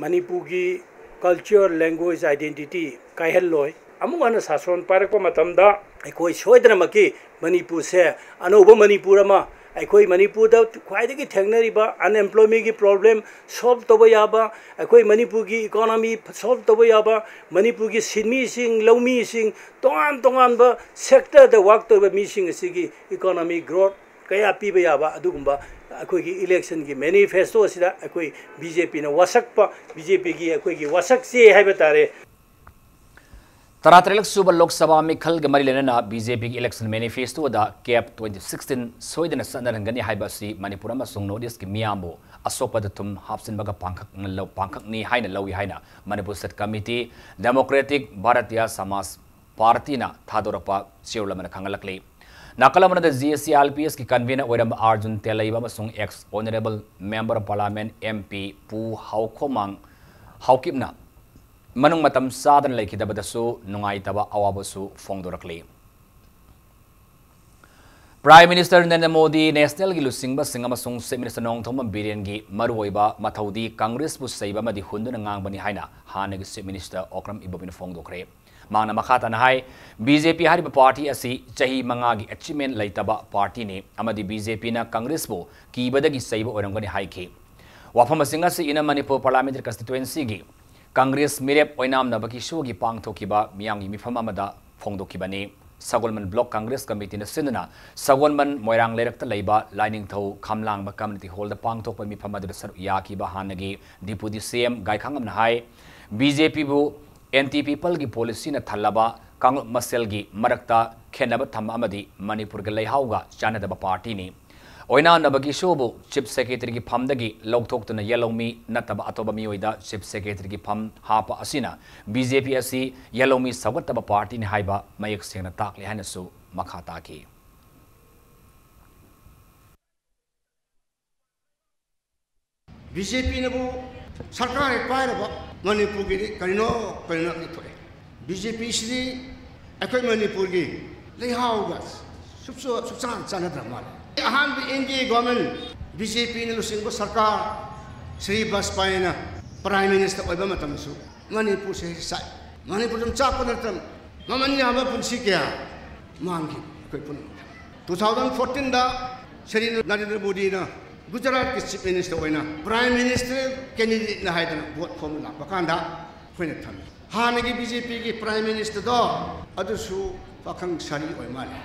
ꯃꯅꯤꯄꯨꯔꯒꯤ culture, language, identity ꯀꯥꯏꯍꯜꯂꯣꯏ꯫ ꯑꯃꯨꯛ ꯍꯟꯅ ꯁꯥꯁꯣꯟ ꯄꯥꯏꯔꯛꯄ ꯃꯇꯝꯗ ꯑꯩꯈꯣꯏ ꯁꯣꯏꯗꯅꯃꯛꯀꯤ ꯃꯅꯤꯄꯨꯔꯁꯦ ꯑꯅꯧꯕ ꯃꯅꯤꯄꯨꯔ ꯑꯃ, ꯑꯩꯈꯣꯏ ꯃꯅꯤꯄꯨꯔꯗ ꯈ꯭ꯋꯥꯏꯗꯒꯤ ꯊꯦꯡꯅꯔꯤꯕ unemploymentꯒꯤ problem solve ꯇꯧꯕ ꯌꯥꯕ, ꯑꯩꯈꯣꯏ ꯃꯅꯤꯄꯨꯔꯒꯤ economy solve ꯇꯧꯕ ꯌꯥꯕ, ꯃꯅꯤꯄꯨꯔꯒꯤ ꯁꯤꯟꯃꯤꯁꯤꯡ, ꯂꯧꯃꯤꯁꯤꯡ, ꯇꯣꯉꯥꯟ ꯇꯣꯉꯥꯟꯕ sectorꯗ work ꯇꯧꯔꯤꯕ ꯃꯤꯁꯤꯡ ꯑꯁꯤꯒꯤ economy growth ꯀꯌꯥ ꯄꯤꯕ ꯌꯥꯕ ꯑꯗꯨꯒꯨꯝꯕ ꯑꯩꯈꯣꯏꯒꯤ electionꯒꯤ manifesto ꯑꯁꯤꯗ ꯑꯩꯈꯣꯏ BJPꯅ ꯋꯥꯁꯛꯄ, BJPꯒꯤ ꯑꯩꯈꯣꯏꯒꯤ ꯋꯥꯁꯛ ꯆꯦ ꯍꯥꯏꯕ ꯇꯥꯔꯦ꯫ ꯇꯔꯥꯇꯔꯦꯠ ꯁꯨꯕ ꯂꯣꯛ ꯁꯚꯥ ꯃꯤꯈꯜꯒ ꯃꯔꯤ ꯂꯩꯅꯅ BJPꯒꯤ election manifestoꯗ CAP twenty sixteen ꯁꯣꯏꯗꯅ ꯆꯠꯅꯍꯟꯒꯅꯤ ꯍꯥꯏꯕ ꯑꯁꯤ ꯃꯅꯤꯄꯨꯔ ꯑꯃꯁꯨꯡ North Eastꯀꯤ ꯃꯤꯌꯥꯝꯕꯨ ꯑꯁꯣꯛꯄꯗ ꯊꯨꯝ ꯍꯥꯞꯆꯤꯟꯕꯒ ꯄꯥꯡꯈꯛ-, ꯄꯥꯡꯈꯛꯅꯤ ꯍꯥꯏꯅ ꯂꯧꯏ ꯍꯥꯏꯅ Manipur State Committee, Democratic Bharatiya Samaj Partyꯅ ꯊꯥꯗꯣꯔꯛꯄ ꯆꯦꯔꯣꯜ ꯑꯃꯅ ꯈꯪꯍꯜꯂꯛꯂꯤ꯫ ꯅꯥꯀꯜ ꯑꯃꯅꯗ GAC-RPSꯀꯤ convener ꯑꯣꯏꯔꯝꯕ ꯑꯥꯔꯖꯨꯟ ꯇꯦꯂꯩꯕ ꯑꯃꯁꯨꯡ ex honourable member of parliament, MP, ꯄꯨ ꯍꯥꯎꯈꯣꯃꯥꯡ ꯍꯥꯎꯀꯤꯞꯅ ꯃꯅꯨꯡ ꯃꯇꯝ ꯆꯥꯗꯅ ꯂꯩꯈꯤꯗꯕꯗꯁꯨ ꯅꯨꯡꯉꯥꯏꯇꯕ ꯑꯋꯥꯕꯁꯨ ꯐꯣꯡꯗꯣꯔꯛꯂꯤ꯫ Prime Minister ꯅꯔꯦꯟꯗ꯭ꯔ ꯃꯣꯗꯤ nationalꯒꯤ ꯂꯨꯆꯤꯡꯕꯁꯤꯡ ꯑꯃꯁꯨꯡ Chief Minister ꯅꯣꯡꯊꯣꯝꯕꯝ ꯕꯤꯔꯦꯟꯒꯤ ꯃꯔꯨꯑꯣꯏꯕ ꯃꯊꯧꯗꯤ Congressꯄꯨ ꯆꯩꯕ ꯑꯃꯗꯤ ꯍꯨꯟꯗꯨꯅ ꯉꯥꯡꯕꯅꯤ ꯍꯥꯏꯅ ꯍꯥꯟꯅꯒꯤ Chief Minister ꯑꯣꯀ꯭ꯔꯝ ꯏꯕꯣꯕꯤꯅ ꯐꯣꯡꯗꯣꯛꯈ꯭ꯔꯦ꯫ ꯃꯍꯥꯛꯅ ꯃꯈꯥ ꯇꯥꯅ ꯍꯥꯏ, BJP ꯍꯥꯏꯔꯤꯕ party ꯑꯁꯤ ꯆꯍꯤ ꯃꯉꯥꯒꯤ achievement ꯂꯩꯇꯕ partyꯅꯤ ꯑꯃꯗꯤ BJPꯅ Congressꯄꯨ ꯀꯤꯕꯗꯒꯤ ꯆꯩꯕ ꯑꯣꯏꯔꯝꯒꯅꯤ ꯍꯥꯏꯈꯤ꯫ ꯋꯥꯐꯝꯁꯤꯡ ꯑꯁꯤ ꯏꯟꯅꯔ ꯃꯅꯤꯄꯨꯔ parliamentary constituencyꯒꯤ Congress ꯃꯤꯔꯦꯞ ꯑꯣꯏꯅꯥꯝ ꯅꯕꯀꯤꯁꯣꯔꯒꯤ ꯄꯥꯡꯊꯣꯛꯈꯤꯕ ꯃꯤꯌꯥꯝꯒꯤ ꯃꯤꯐꯝ ꯑꯃꯗ ꯐꯣꯡꯗꯣꯛꯈꯤꯕꯅꯤ꯫ ꯁꯒꯣꯜꯕꯟ Block Congress Committeeꯅ ꯁꯤꯟꯗꯨꯅ ꯁꯒꯣꯜꯕꯟ ꯃꯣꯏꯔꯥꯡ ꯂꯩꯔꯛꯇ ꯂꯩꯕ ꯂꯥꯏꯅꯤꯡꯊꯧ ꯈꯝꯂꯥꯡꯕ community hallꯗ ꯄꯥꯡꯊꯣꯛꯄ ꯃꯤꯐꯝ ꯑꯗꯨꯗ ꯁꯔꯨꯛ ꯌꯥꯈꯤꯕ ꯍꯥꯟꯅꯒꯤ Deputy CM ꯒꯥꯏꯈꯥꯉꯝꯅ ꯍꯥꯏ, BJPꯕꯨ anti peopleꯒꯤ policyꯅ ꯊꯜꯂꯕ ꯀꯥꯡꯂꯨꯞ ꯃꯁꯦꯜꯒꯤ ꯃꯔꯛꯇ ꯈꯦꯟꯅꯕ ꯊꯝꯕ ꯑꯃꯗꯤ ꯃꯅꯤꯄꯨꯔꯒꯤ ꯂꯩꯍꯥꯎꯒ ꯆꯥꯟꯅꯗꯕ partyꯅꯤ꯫ ꯑꯣꯏꯅꯥꯝ ꯅꯕꯀꯤꯁꯣꯔꯕꯨ Chief Secretaryꯒꯤ ꯐꯝꯗꯒꯤ ꯂꯧꯊꯣꯛꯇꯨꯅ ꯌꯦꯜꯍꯧꯃꯤ ꯅꯠꯇꯕ ꯑꯇꯣꯞꯄ ꯃꯤꯑꯣꯏꯗ Chief Secretaryꯒꯤ ꯐꯝ ꯍꯥꯞꯄ ꯑꯁꯤꯅ BJP ꯑꯁꯤ ꯌꯦꯜꯍꯧꯃꯤ ꯁꯧꯒꯠꯇꯕ partyꯅꯤ ꯍꯥꯏꯕ ꯃꯌꯦꯛ ꯁꯦꯡꯅ ꯇꯥꯛꯂꯤ ꯍꯥꯏꯅꯁꯨ ꯃꯈꯥ ꯇꯥꯈꯤ꯫ BJPꯅꯕꯨ ꯁꯔꯀꯥꯔ ꯍꯦꯛ ꯄꯥꯏꯔꯕ ꯃꯅꯤꯄꯨꯔꯒꯤꯗꯤ ꯀꯔꯤꯅꯣ ꯀꯔꯤꯅꯣ ꯍꯦꯛꯇ ꯊꯣꯛꯑꯦ꯫ BJPꯁꯤꯗꯤ ꯑꯩꯈꯣꯏ ꯃꯅꯤꯄꯨꯔꯒꯤ ꯂꯩꯍꯥꯎꯒ ꯁꯨꯛꯆꯥ-, ꯁꯨꯛꯆꯥꯟ ꯆꯥꯟꯅꯗ꯭ꯔ ꯃꯥꯜꯂꯦ꯫ ꯑꯍꯥꯟꯕ N D A government, B J P ꯅ ꯂꯨꯆꯤꯡꯕ ꯁꯔꯀꯥꯔ, ꯁ꯭ꯔꯤ ꯕꯥꯖꯄꯥꯏꯅ Prime Minister ꯑꯣꯏꯕ ꯃꯇꯝꯗꯁꯨ ꯃꯅꯤꯄꯨꯔꯁꯦ ꯆꯥꯛ-, ꯃꯅꯤꯄꯨꯔ ꯑꯗꯨꯝ ꯆꯥꯛꯄ ꯅꯠꯇꯅ ꯃꯃꯜ ꯌꯥꯝꯕ ꯄꯨꯟꯁꯤ ꯀꯌꯥ ꯃꯥꯡꯈꯤ ꯑꯩꯈꯣꯏ ꯄꯨꯝꯅꯃꯛ꯫ Two thousand fourteen ꯗ ꯁ꯭ꯔꯤ ꯅꯔꯦꯟꯗ꯭ꯔ ꯃꯣꯗꯤꯅ ꯒꯨꯖꯔꯥꯠꯀꯤ Chief Minister ꯑꯣꯏꯅ Prime Minister candidate ꯅ ꯍꯥꯏꯗꯅ vote ꯈꯣꯝꯕ ꯂꯥꯛꯄ ꯀꯥꯟꯗ ꯑꯩꯈꯣꯏꯅ ꯊꯝꯃꯤ꯫ ꯍꯥꯟꯅꯒꯤ B J P ꯒꯤ Prime Minister ꯗꯣ ꯑꯗꯨꯁꯨ ꯄꯥꯈꯪ ꯁꯥꯔꯤ ꯑꯣꯏ ꯃꯥꯜꯂꯦ꯫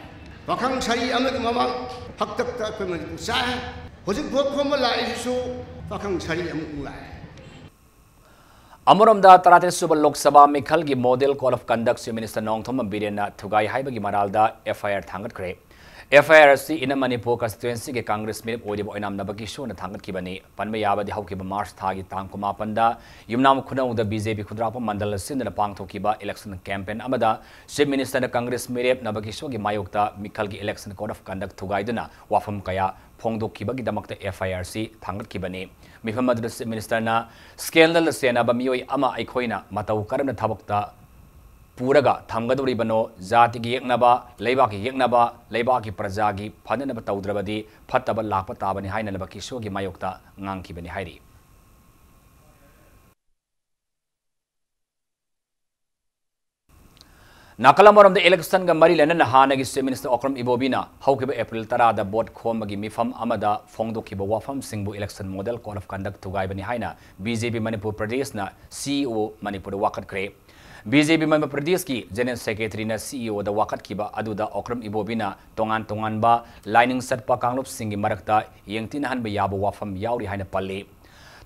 ꯄꯥꯈꯪ ꯁꯥꯔꯤ ꯑꯃꯒꯤ ꯃꯃꯥꯡ ꯍꯥꯛꯇꯛꯇ ꯑꯩꯈꯣꯏ ꯃꯅꯤꯄꯨꯔ ꯆꯥꯛꯑꯦ꯫ ꯍꯧꯖꯤꯛ vote ꯈꯣꯝꯕ ꯂꯥꯛꯏꯁꯤꯁꯨ ꯄꯥꯈꯪ ꯁꯥꯔꯤ ꯑꯃꯨꯛ ꯂꯥꯛꯑꯦ꯫ ꯑꯃꯔꯣꯝꯗ, ꯇꯔꯥꯇꯔꯦꯠ ꯁꯨꯕ ꯂꯣꯛ ꯁꯚꯥ ꯃꯤꯈꯜꯒꯤ Model Code of Conduct Chief Minister Nongthombam ꯕꯤꯔꯦꯟꯅ ꯊꯨꯒꯥꯏ ꯍꯥꯏꯕꯒꯤ ꯃꯔꯥꯜꯗ F I R ꯊꯥꯡꯒꯠꯈ꯭ꯔꯦ꯫ F I R ꯑꯁꯤ Inner Manipur Constituency ꯒꯤ Congress ꯃꯤꯔꯦꯞ ꯑꯣꯏꯔꯤꯕ ꯑꯣꯏꯅꯥꯝ ꯅꯕꯀꯤꯁꯣꯔꯅ ꯊꯥꯡꯒꯠꯈꯤꯕꯅꯤ꯫ ꯄꯟꯕ ꯌꯥꯕꯗꯤ, ꯍꯧꯈꯤꯕ March ꯊꯥꯒꯤ ꯇꯥꯡ ꯀꯨꯟꯃꯥꯄꯟꯗ ꯌꯨꯝꯅꯥꯝ ꯈꯨꯅꯧꯗ B J P ꯈꯨꯟꯗ꯭ꯔꯥꯛꯄꯝ ꯃꯟꯗꯜꯅ ꯁꯤꯟꯗꯨꯅ ꯄꯥꯡꯊꯣꯛꯈꯤꯕ election campaign ꯑꯃꯗ Chief Minister ꯅ Congress ꯃꯤꯔꯦꯞ ꯅꯕꯀꯤꯁꯣꯔꯒꯤ ꯃꯥꯌꯣꯛꯇ ꯃꯤꯈꯜꯒꯤ Election Code of Conduct ꯊꯨꯒꯥꯏꯗꯨꯅ ꯋꯥꯐꯝ ꯀꯌꯥ ꯐꯣꯡꯗꯣꯛꯈꯤꯕꯒꯤꯗꯃꯛꯇ F I R ꯁꯤ ꯊꯥꯡꯒꯠꯈꯤꯕꯅꯤ꯫ ꯃꯤꯐꯝ ꯑꯗꯨꯗ Chief Minister ꯅ scandal ꯗ ꯆꯦꯟꯅꯕ ꯃꯤꯑꯣꯏ ꯑꯃ ꯑꯩꯈꯣꯏꯅ ꯃꯇꯧ ꯀꯔꯝꯅ ꯊꯕꯛꯇ ꯄꯨꯔꯒ ꯊꯝꯒꯗꯧꯔꯤꯕꯅꯣ? ꯖꯥꯇꯤꯒꯤ ꯌꯦꯛꯅꯕ, ꯂꯩꯕꯥꯛꯀꯤ ꯌꯦꯛꯅꯕ, ꯂꯩꯕꯥꯛꯀꯤ ꯄ꯭ꯔꯖꯥꯒꯤ ꯐꯅꯅꯕ ꯇꯧꯗ꯭ꯔꯕꯗꯤ ꯐꯠꯇꯕ ꯂꯥꯛꯄ ꯇꯥꯕꯅꯤ ꯍꯥꯏꯅ ꯅꯕꯀꯤꯁꯣꯔꯒꯤ ꯃꯥꯌꯣꯛꯇ ꯉꯥꯡꯈꯤꯕꯅꯤ ꯍꯥꯏꯔꯤ꯫ ꯅꯥꯀꯜ ꯑꯃꯔꯣꯝꯗ, election ꯒ ꯃꯔꯤ ꯂꯩꯅꯅ ꯍꯥꯟꯅꯒꯤ Chief Minister ꯑꯣꯀ꯭ꯔꯝ ꯏꯕꯣꯕꯤꯅ ꯍꯧꯈꯤꯕ April ꯇꯔꯥꯗ vote ꯈꯣꯝꯕꯒꯤ ꯃꯤꯐꯝ ꯑꯃꯗ ꯐꯣꯡꯗꯣꯛꯈꯤꯕ ꯋꯥꯐꯝꯁꯤꯡꯕꯨ Election Model Code of Conduct ꯊꯨꯒꯥꯏꯕꯅꯤ ꯍꯥꯏꯅ B J P Manipur ꯄ꯭ꯔꯗꯦꯁꯅ C E O ꯃꯅꯤꯄꯨꯔꯗ ꯋꯥꯀꯠꯈ꯭ꯔꯦ꯫ B J P ꯃꯅꯤꯄꯨꯔ ꯄ꯭ꯔꯗꯦꯁꯀꯤ General Secretary ꯅ C E O ꯗ ꯋꯥꯀꯠꯈꯤꯕ ꯑꯗꯨꯗ ꯑꯣꯀ꯭ꯔꯝ ꯏꯕꯣꯕꯤꯅ ꯇꯣꯉꯥꯟ ꯇꯣꯉꯥꯟꯕ ꯂꯥꯏꯅꯤꯡ ꯆꯠꯄ ꯀꯥꯡꯂꯨꯞꯁꯤꯡꯒꯤ ꯃꯔꯛꯇ ꯌꯦꯡꯊꯤꯅꯍꯟꯕ ꯌꯥꯕ ꯋꯥꯐꯝ ꯌꯥꯎꯔꯤ ꯍꯥꯏꯅ ꯄꯜꯂꯤ꯫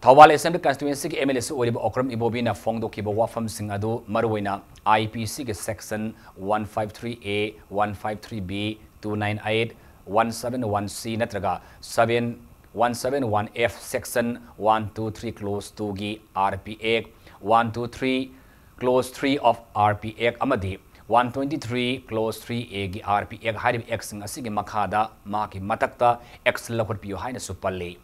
ꯊꯧꯕꯥꯜ Assembly Constituency ꯒꯤ M L A ꯁꯨ ꯑꯣꯏꯔꯤꯕ ꯑꯣꯀ꯭ꯔꯝ ꯏꯕꯣꯕꯤꯅ ꯐꯣꯡꯗꯣꯛꯈꯤꯕ ꯋꯥꯐꯝꯁꯤꯡ ꯑꯗꯨ ꯃꯔꯨꯑꯣꯏꯅ I P C ꯒꯤ section one five three A, one five three B, two nine eight, one seven one C ꯅꯠꯇ꯭ꯔꯒ seven, one seven one F section one two three clause two ꯒꯤ R P Act, one two three clause three of R P Act ꯑꯃꯗꯤ one twenty three clause three A ꯒꯤ R P Act ꯍꯥꯏꯔꯤꯕ Act ꯁꯤꯡ ꯑꯁꯤꯒꯤ ꯃꯈꯥꯗ ꯃꯍꯥꯛꯀꯤ ꯃꯊꯛꯇ action ꯂꯧꯈꯠꯄꯤꯌꯨ ꯍꯥꯏꯅꯁꯨ ꯄꯜꯂꯤ꯫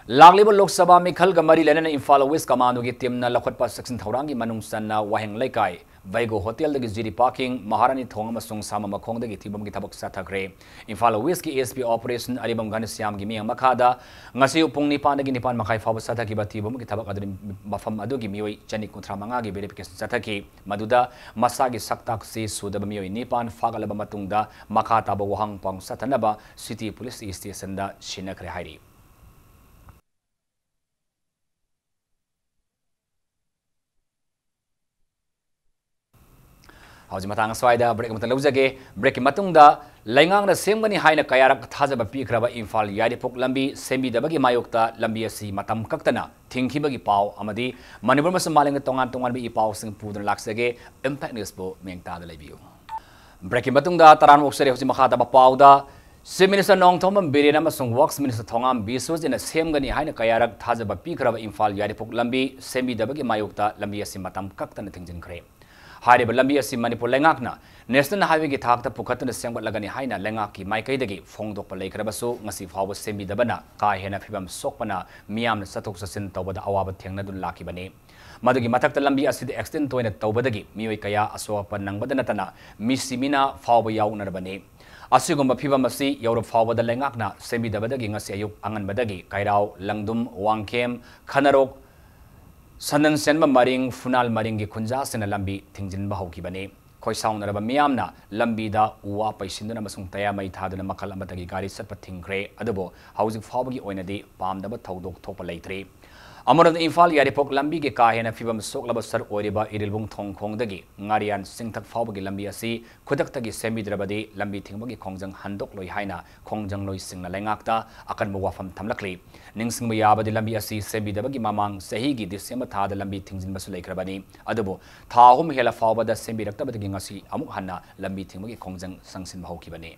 ꯂꯥꯛꯂꯤꯕ ꯂꯣꯛ ꯁꯚꯥ ꯃꯤꯈꯜꯒ ꯃꯔꯤ ꯂꯩꯅꯅ ꯏꯝꯐꯥꯜ ꯋꯦꯁ ꯀꯃꯥꯟꯗꯣꯒꯤ ꯇꯤꯝꯅ ꯂꯧꯈꯠꯄ ꯆꯦꯛꯁꯤꯟ ꯊꯧꯔꯥꯡꯒꯤ ꯃꯅꯨꯡ ꯆꯟꯅ ꯋꯥꯍꯦꯡ ꯂꯩꯀꯥꯏ, ꯚꯩꯒꯣ ꯍꯣꯇꯦꯜꯗꯒꯤ ꯖꯤꯔꯤ ꯄꯥꯔꯀꯤꯡ, ꯃꯍꯥꯔꯥꯅꯤ ꯊꯣꯡ ꯑꯃꯁꯨꯡ ꯁꯥꯃ ꯃꯈꯣꯡꯗꯒꯤ ꯊꯤꯕꯣꯝꯒꯤ ꯊꯕꯛ ꯆꯠꯊꯈ꯭ꯔꯦ꯫ ꯏꯝꯐꯥꯜ ꯋꯦꯁꯀꯤ ꯑꯦꯁ ꯄꯤ ꯑꯣꯄꯔꯦꯁꯟ ꯑꯔꯤꯕꯝ ꯘꯅꯁ꯭ꯌꯥꯝꯒꯤ ꯃꯤꯠꯌꯦꯡ ꯃꯈꯥꯗ ꯉꯁꯤ ꯄꯨꯡ ꯅꯤꯄꯥꯟꯗꯒꯤ ꯅꯤꯄꯥꯟ ꯃꯈꯥꯏ ꯐꯥꯎꯕ ꯆꯠꯊꯈꯤꯕ ꯊꯤꯕꯣꯝꯒꯤ ꯊꯕꯛ ꯑꯗꯨꯗ ꯃꯐꯝ ꯑꯗꯨꯒꯤ ꯃꯤꯑꯣꯏ ꯆꯅꯤ ꯀꯨꯟꯊ꯭ꯔꯥ ꯃꯉꯥꯒꯤ ꯚꯦꯔꯤꯐꯤꯀꯦꯁꯟ ꯆꯠꯊꯈꯤ꯫ ꯃꯗꯨꯗ ꯃꯁꯥꯒꯤ ꯁꯛꯇꯥꯛ ꯆꯦ ꯁꯨꯗꯕ ꯃꯤꯑꯣꯏ ꯅꯤꯄꯥꯟ ꯐꯥꯒꯠꯂꯕ ꯃꯇꯨꯡꯗ ꯃꯈꯥ ꯇꯥꯕ ꯋꯥꯍꯪ ꯄꯥꯎ ꯆꯠꯊꯅꯕ ꯁꯤꯇꯤ ꯄꯨꯂꯤꯁ ꯁ꯭ꯇꯦꯁꯟꯗ ꯁꯤꯟꯅꯈ꯭ꯔꯦ ꯍꯥꯏꯔꯤ꯫ ꯍꯧꯖꯤꯛ ꯃꯇꯥꯡ ꯑꯁ꯭ꯋꯥꯏꯗ ꯕ꯭ꯔꯦꯛ ꯑꯃꯇ ꯂꯧꯖꯒꯦ꯫ ꯕ꯭ꯔꯦꯛꯀꯤ ꯃꯇꯨꯡꯗ ꯂꯩꯉꯥꯛꯅ ꯁꯦꯝꯒꯅꯤ ꯍꯥꯏꯅ ꯀꯌꯥꯔꯛ ꯊꯥꯖꯕ ꯄꯤꯈ꯭ꯔꯕ ꯏꯝꯐꯥꯜ ꯌꯥꯏꯔꯤꯄꯣꯛ ꯂꯝꯕꯤ ꯁꯦꯝꯕꯤꯗꯕꯒꯤ ꯃꯥꯌꯣꯛꯇ ꯂꯝꯕꯤ ꯑꯁꯤ ꯃꯇꯝ ꯀꯛꯇꯅ ꯊꯤꯡꯈꯤꯕꯒꯤ ꯄꯥꯎ ꯑꯃꯗꯤ ꯃꯅꯤꯄꯨꯔ ꯑꯃꯁꯨꯡ ꯃꯥꯂꯦꯝꯒꯤ ꯇꯣꯉꯥꯟ ꯇꯣꯉꯥꯟꯕ ꯏ ꯄꯥꯎꯁꯤꯡ ꯄꯨꯗꯨꯅ ꯂꯥꯛꯆꯒꯦ꯫ ꯏꯝꯄꯦꯛ ꯅ꯭ꯌꯨꯁꯄꯨ ꯃꯤꯠꯌꯦꯡ ꯇꯥꯗ ꯂꯩꯕꯤꯌꯨ꯫ ꯕ꯭ꯔꯦꯛꯀꯤ ꯃꯇꯨꯡꯗ ꯇꯔꯥꯝꯅ ꯑꯣꯛꯆꯔꯤ꯫ ꯍꯧꯖꯤꯛ ꯃꯈꯥ ꯇꯥꯕ ꯄꯥꯎꯗ, ꯆꯤꯐ ꯃꯤꯅꯤꯁꯇꯔ ꯅꯣꯡꯊꯣꯝꯕꯝ ꯕꯤꯔꯦꯟ ꯑꯃꯁꯨꯡ ꯋꯔꯛꯁ ꯃꯤꯅꯤꯁꯇꯔ ꯊꯣꯉꯥꯝ ꯕꯤꯁ꯭ꯋꯖꯤꯠꯅ ꯁꯦꯝꯒꯅꯤ ꯍꯥꯏꯅ ꯀꯌꯥꯔꯛ ꯊꯥꯖꯕ ꯄꯤꯈ꯭ꯔꯕ ꯏꯝꯐꯥꯜ ꯌꯥꯏꯔꯤꯄꯣꯛ ꯂꯝꯕꯤ ꯁꯦꯝꯕꯤꯗꯕꯒꯤ ꯃꯥꯌꯣꯛꯇ ꯂꯝꯕꯤ ꯑꯁꯤ ꯃꯇꯝ ꯀꯛꯇꯅ ꯊꯤꯡꯖꯤꯟꯈ꯭ꯔꯦ꯫ ꯍꯥꯏꯔꯤꯕ ꯂꯝꯕꯤ ꯑꯁꯤ ꯃꯅꯤꯄꯨꯔ ꯂꯩꯉꯥꯛꯅ ꯅꯦꯁꯅꯦꯜ ꯍꯥꯏꯋꯦꯒꯤ ꯊꯥꯛꯇ ꯄꯨꯈꯠꯇꯨꯅ ꯁꯦꯝꯒꯠꯂꯒꯅꯤ ꯍꯥꯏꯅ ꯂꯩꯉꯥꯛꯀꯤ ꯃꯥꯏꯀꯩꯗꯒꯤ ꯐꯣꯡꯗꯣꯛꯄ ꯂꯩꯈ꯭ꯔꯕꯁꯨ, ꯉꯁꯤ ꯐꯥꯎꯕ ꯁꯦꯝꯕꯤꯗꯕꯅ ꯀꯥ ꯍꯦꯟꯅ ꯐꯤꯕꯝ ꯁꯣꯛꯄꯅ ꯃꯤꯌꯥꯝꯅ ꯆꯠꯊꯣꯛ ꯆꯠꯁꯤꯟ ꯇꯧꯕꯗ ꯑꯋꯥꯕ ꯊꯦꯡꯅꯗꯨꯅ ꯂꯥꯛꯈꯤꯕꯅꯤ꯫ ꯃꯗꯨꯒꯤ ꯃꯊꯛꯇ ꯂꯝꯕꯤ ꯑꯁꯤꯗ ꯑꯦꯛꯁꯤꯗꯦꯟ ꯇꯣꯏꯅ ꯇꯧꯕꯗꯒꯤ ꯃꯤꯑꯣꯏ ꯀꯌꯥ ꯑꯁꯣꯛ ꯑꯄꯟ ꯅꯪꯕꯗ ꯅꯠꯇꯅ ꯃꯤ ꯁꯤ ꯃꯤꯅꯥ ꯐꯥꯎꯕ ꯌꯥꯎꯅꯔꯕꯅꯤ꯫ ꯑꯁꯤꯒꯨꯝꯕ ꯐꯤꯕꯝ ꯑꯁꯤ ꯌꯧꯔꯛ ꯐꯥꯎꯕꯗ ꯂꯩꯉꯥꯛꯅ ꯁꯦꯝꯕꯤꯗꯕꯗꯒꯤ ꯉꯁꯤ ꯑꯌꯨꯛ ꯑꯉꯟꯕꯗꯒꯤ ꯀꯩꯔꯥꯎ, ꯂꯪꯗꯨꯝ, ꯋꯥꯡꯈꯦꯝ, ꯈꯅꯔꯣꯛ, ꯁꯟꯗꯟ ꯆꯦꯟꯕ ꯃꯔꯤꯡ, ꯐꯨꯅꯥꯜ ꯃꯔꯤꯡꯒꯤ ꯈꯨꯟꯖꯥꯁꯤꯡꯅ ꯂꯝꯕꯤ ꯊꯤꯡꯖꯤꯟꯕ ꯍꯧꯈꯤꯕꯅꯤ꯫ ꯈꯣꯏꯁꯥꯎꯅꯔꯕ ꯃꯤꯌꯥꯝꯅ ꯂꯝꯕꯤꯗ ꯎ ꯋꯥ ꯄꯩꯁꯤꯟꯗꯨꯅ ꯑꯃꯁꯨꯡ ꯇꯌꯥꯔ ꯃꯩ ꯊꯥꯗꯨꯅ ꯃꯈꯜ ꯑꯃꯠꯇꯒꯤ ꯒꯥꯔꯤ ꯆꯠꯄ ꯊꯤꯡꯈ꯭ꯔꯦ꯫ ꯑꯗꯨꯕꯨ ꯍꯧꯖꯤꯛ ꯐꯥꯎꯕꯒꯤ ꯑꯣꯏꯅꯗꯤ ꯄꯥꯝꯗꯕ ꯊꯧꯗꯣꯛ ꯊꯣꯛꯄ ꯂꯩꯇ꯭ꯔꯤ꯫ ꯑꯃꯔꯣꯝꯗ ꯏꯝꯐꯥꯜ ꯌꯥꯏꯔꯤꯄꯣꯛ ꯂꯝꯕꯤꯒꯤ ꯀꯥ ꯍꯦꯟꯅ ꯐꯤꯕꯝ ꯁꯣꯛꯂꯕ ꯁꯔꯨꯛ ꯑꯣꯏꯔꯤꯕ ꯏꯔꯤꯜꯕꯨꯡ ꯊꯣꯡꯈꯣꯡꯗꯒꯤ ꯉꯥꯔꯤꯌꯥꯟ ꯆꯤꯡꯊꯛ ꯐꯥꯎꯕꯒꯤ ꯂꯝꯕꯤ ꯑꯁꯤ ꯈꯨꯗꯛꯇꯒꯤ ꯁꯦꯝꯕꯤꯗ꯭ꯔꯕꯗꯤ ꯂꯝꯕꯤ ꯊꯤꯡꯕꯒꯤ ꯈꯣꯡꯖꯪ ꯍꯟꯗꯣꯛꯂꯣꯏ ꯍꯥꯏꯅ ꯈꯣꯡꯖꯪꯂꯣꯏꯁꯤꯡꯅ ꯂꯩꯉꯥꯛꯇ ꯑꯀꯟꯕ ꯋꯥꯐꯝ ꯊꯝꯂꯛꯂꯤ꯫ ꯅꯤꯡꯁꯤꯡꯕ ꯌꯥꯕꯗꯤ, ꯂꯝꯕꯤ ꯑꯁꯤ ꯁꯦꯝꯕꯤꯗꯕꯒꯤ ꯃꯃꯥꯡ ꯆꯍꯤꯒꯤ ꯗꯤꯁꯦꯝꯕꯔ ꯊꯥꯗ ꯂꯝꯕꯤ ꯊꯤꯡꯖꯤꯟꯕꯁꯨ ꯂꯩꯈ꯭ꯔꯕꯅꯤ꯫ ꯑꯗꯨꯕꯨ ꯊꯥ ꯑꯍꯨꯝ ꯍꯦꯜꯂ ꯐꯥꯎꯕꯗ ꯁꯦꯝꯕꯤꯔꯛꯇꯕꯗꯒꯤ ꯉꯁꯤ ꯑꯃꯨꯛ ꯍꯟꯅ ꯂꯝꯕꯤ ꯊꯤꯡꯕꯒꯤ ꯈꯣꯡꯖꯪ ꯆꯪꯁꯤꯟꯕ ꯍꯧꯈꯤꯕꯅꯤ꯫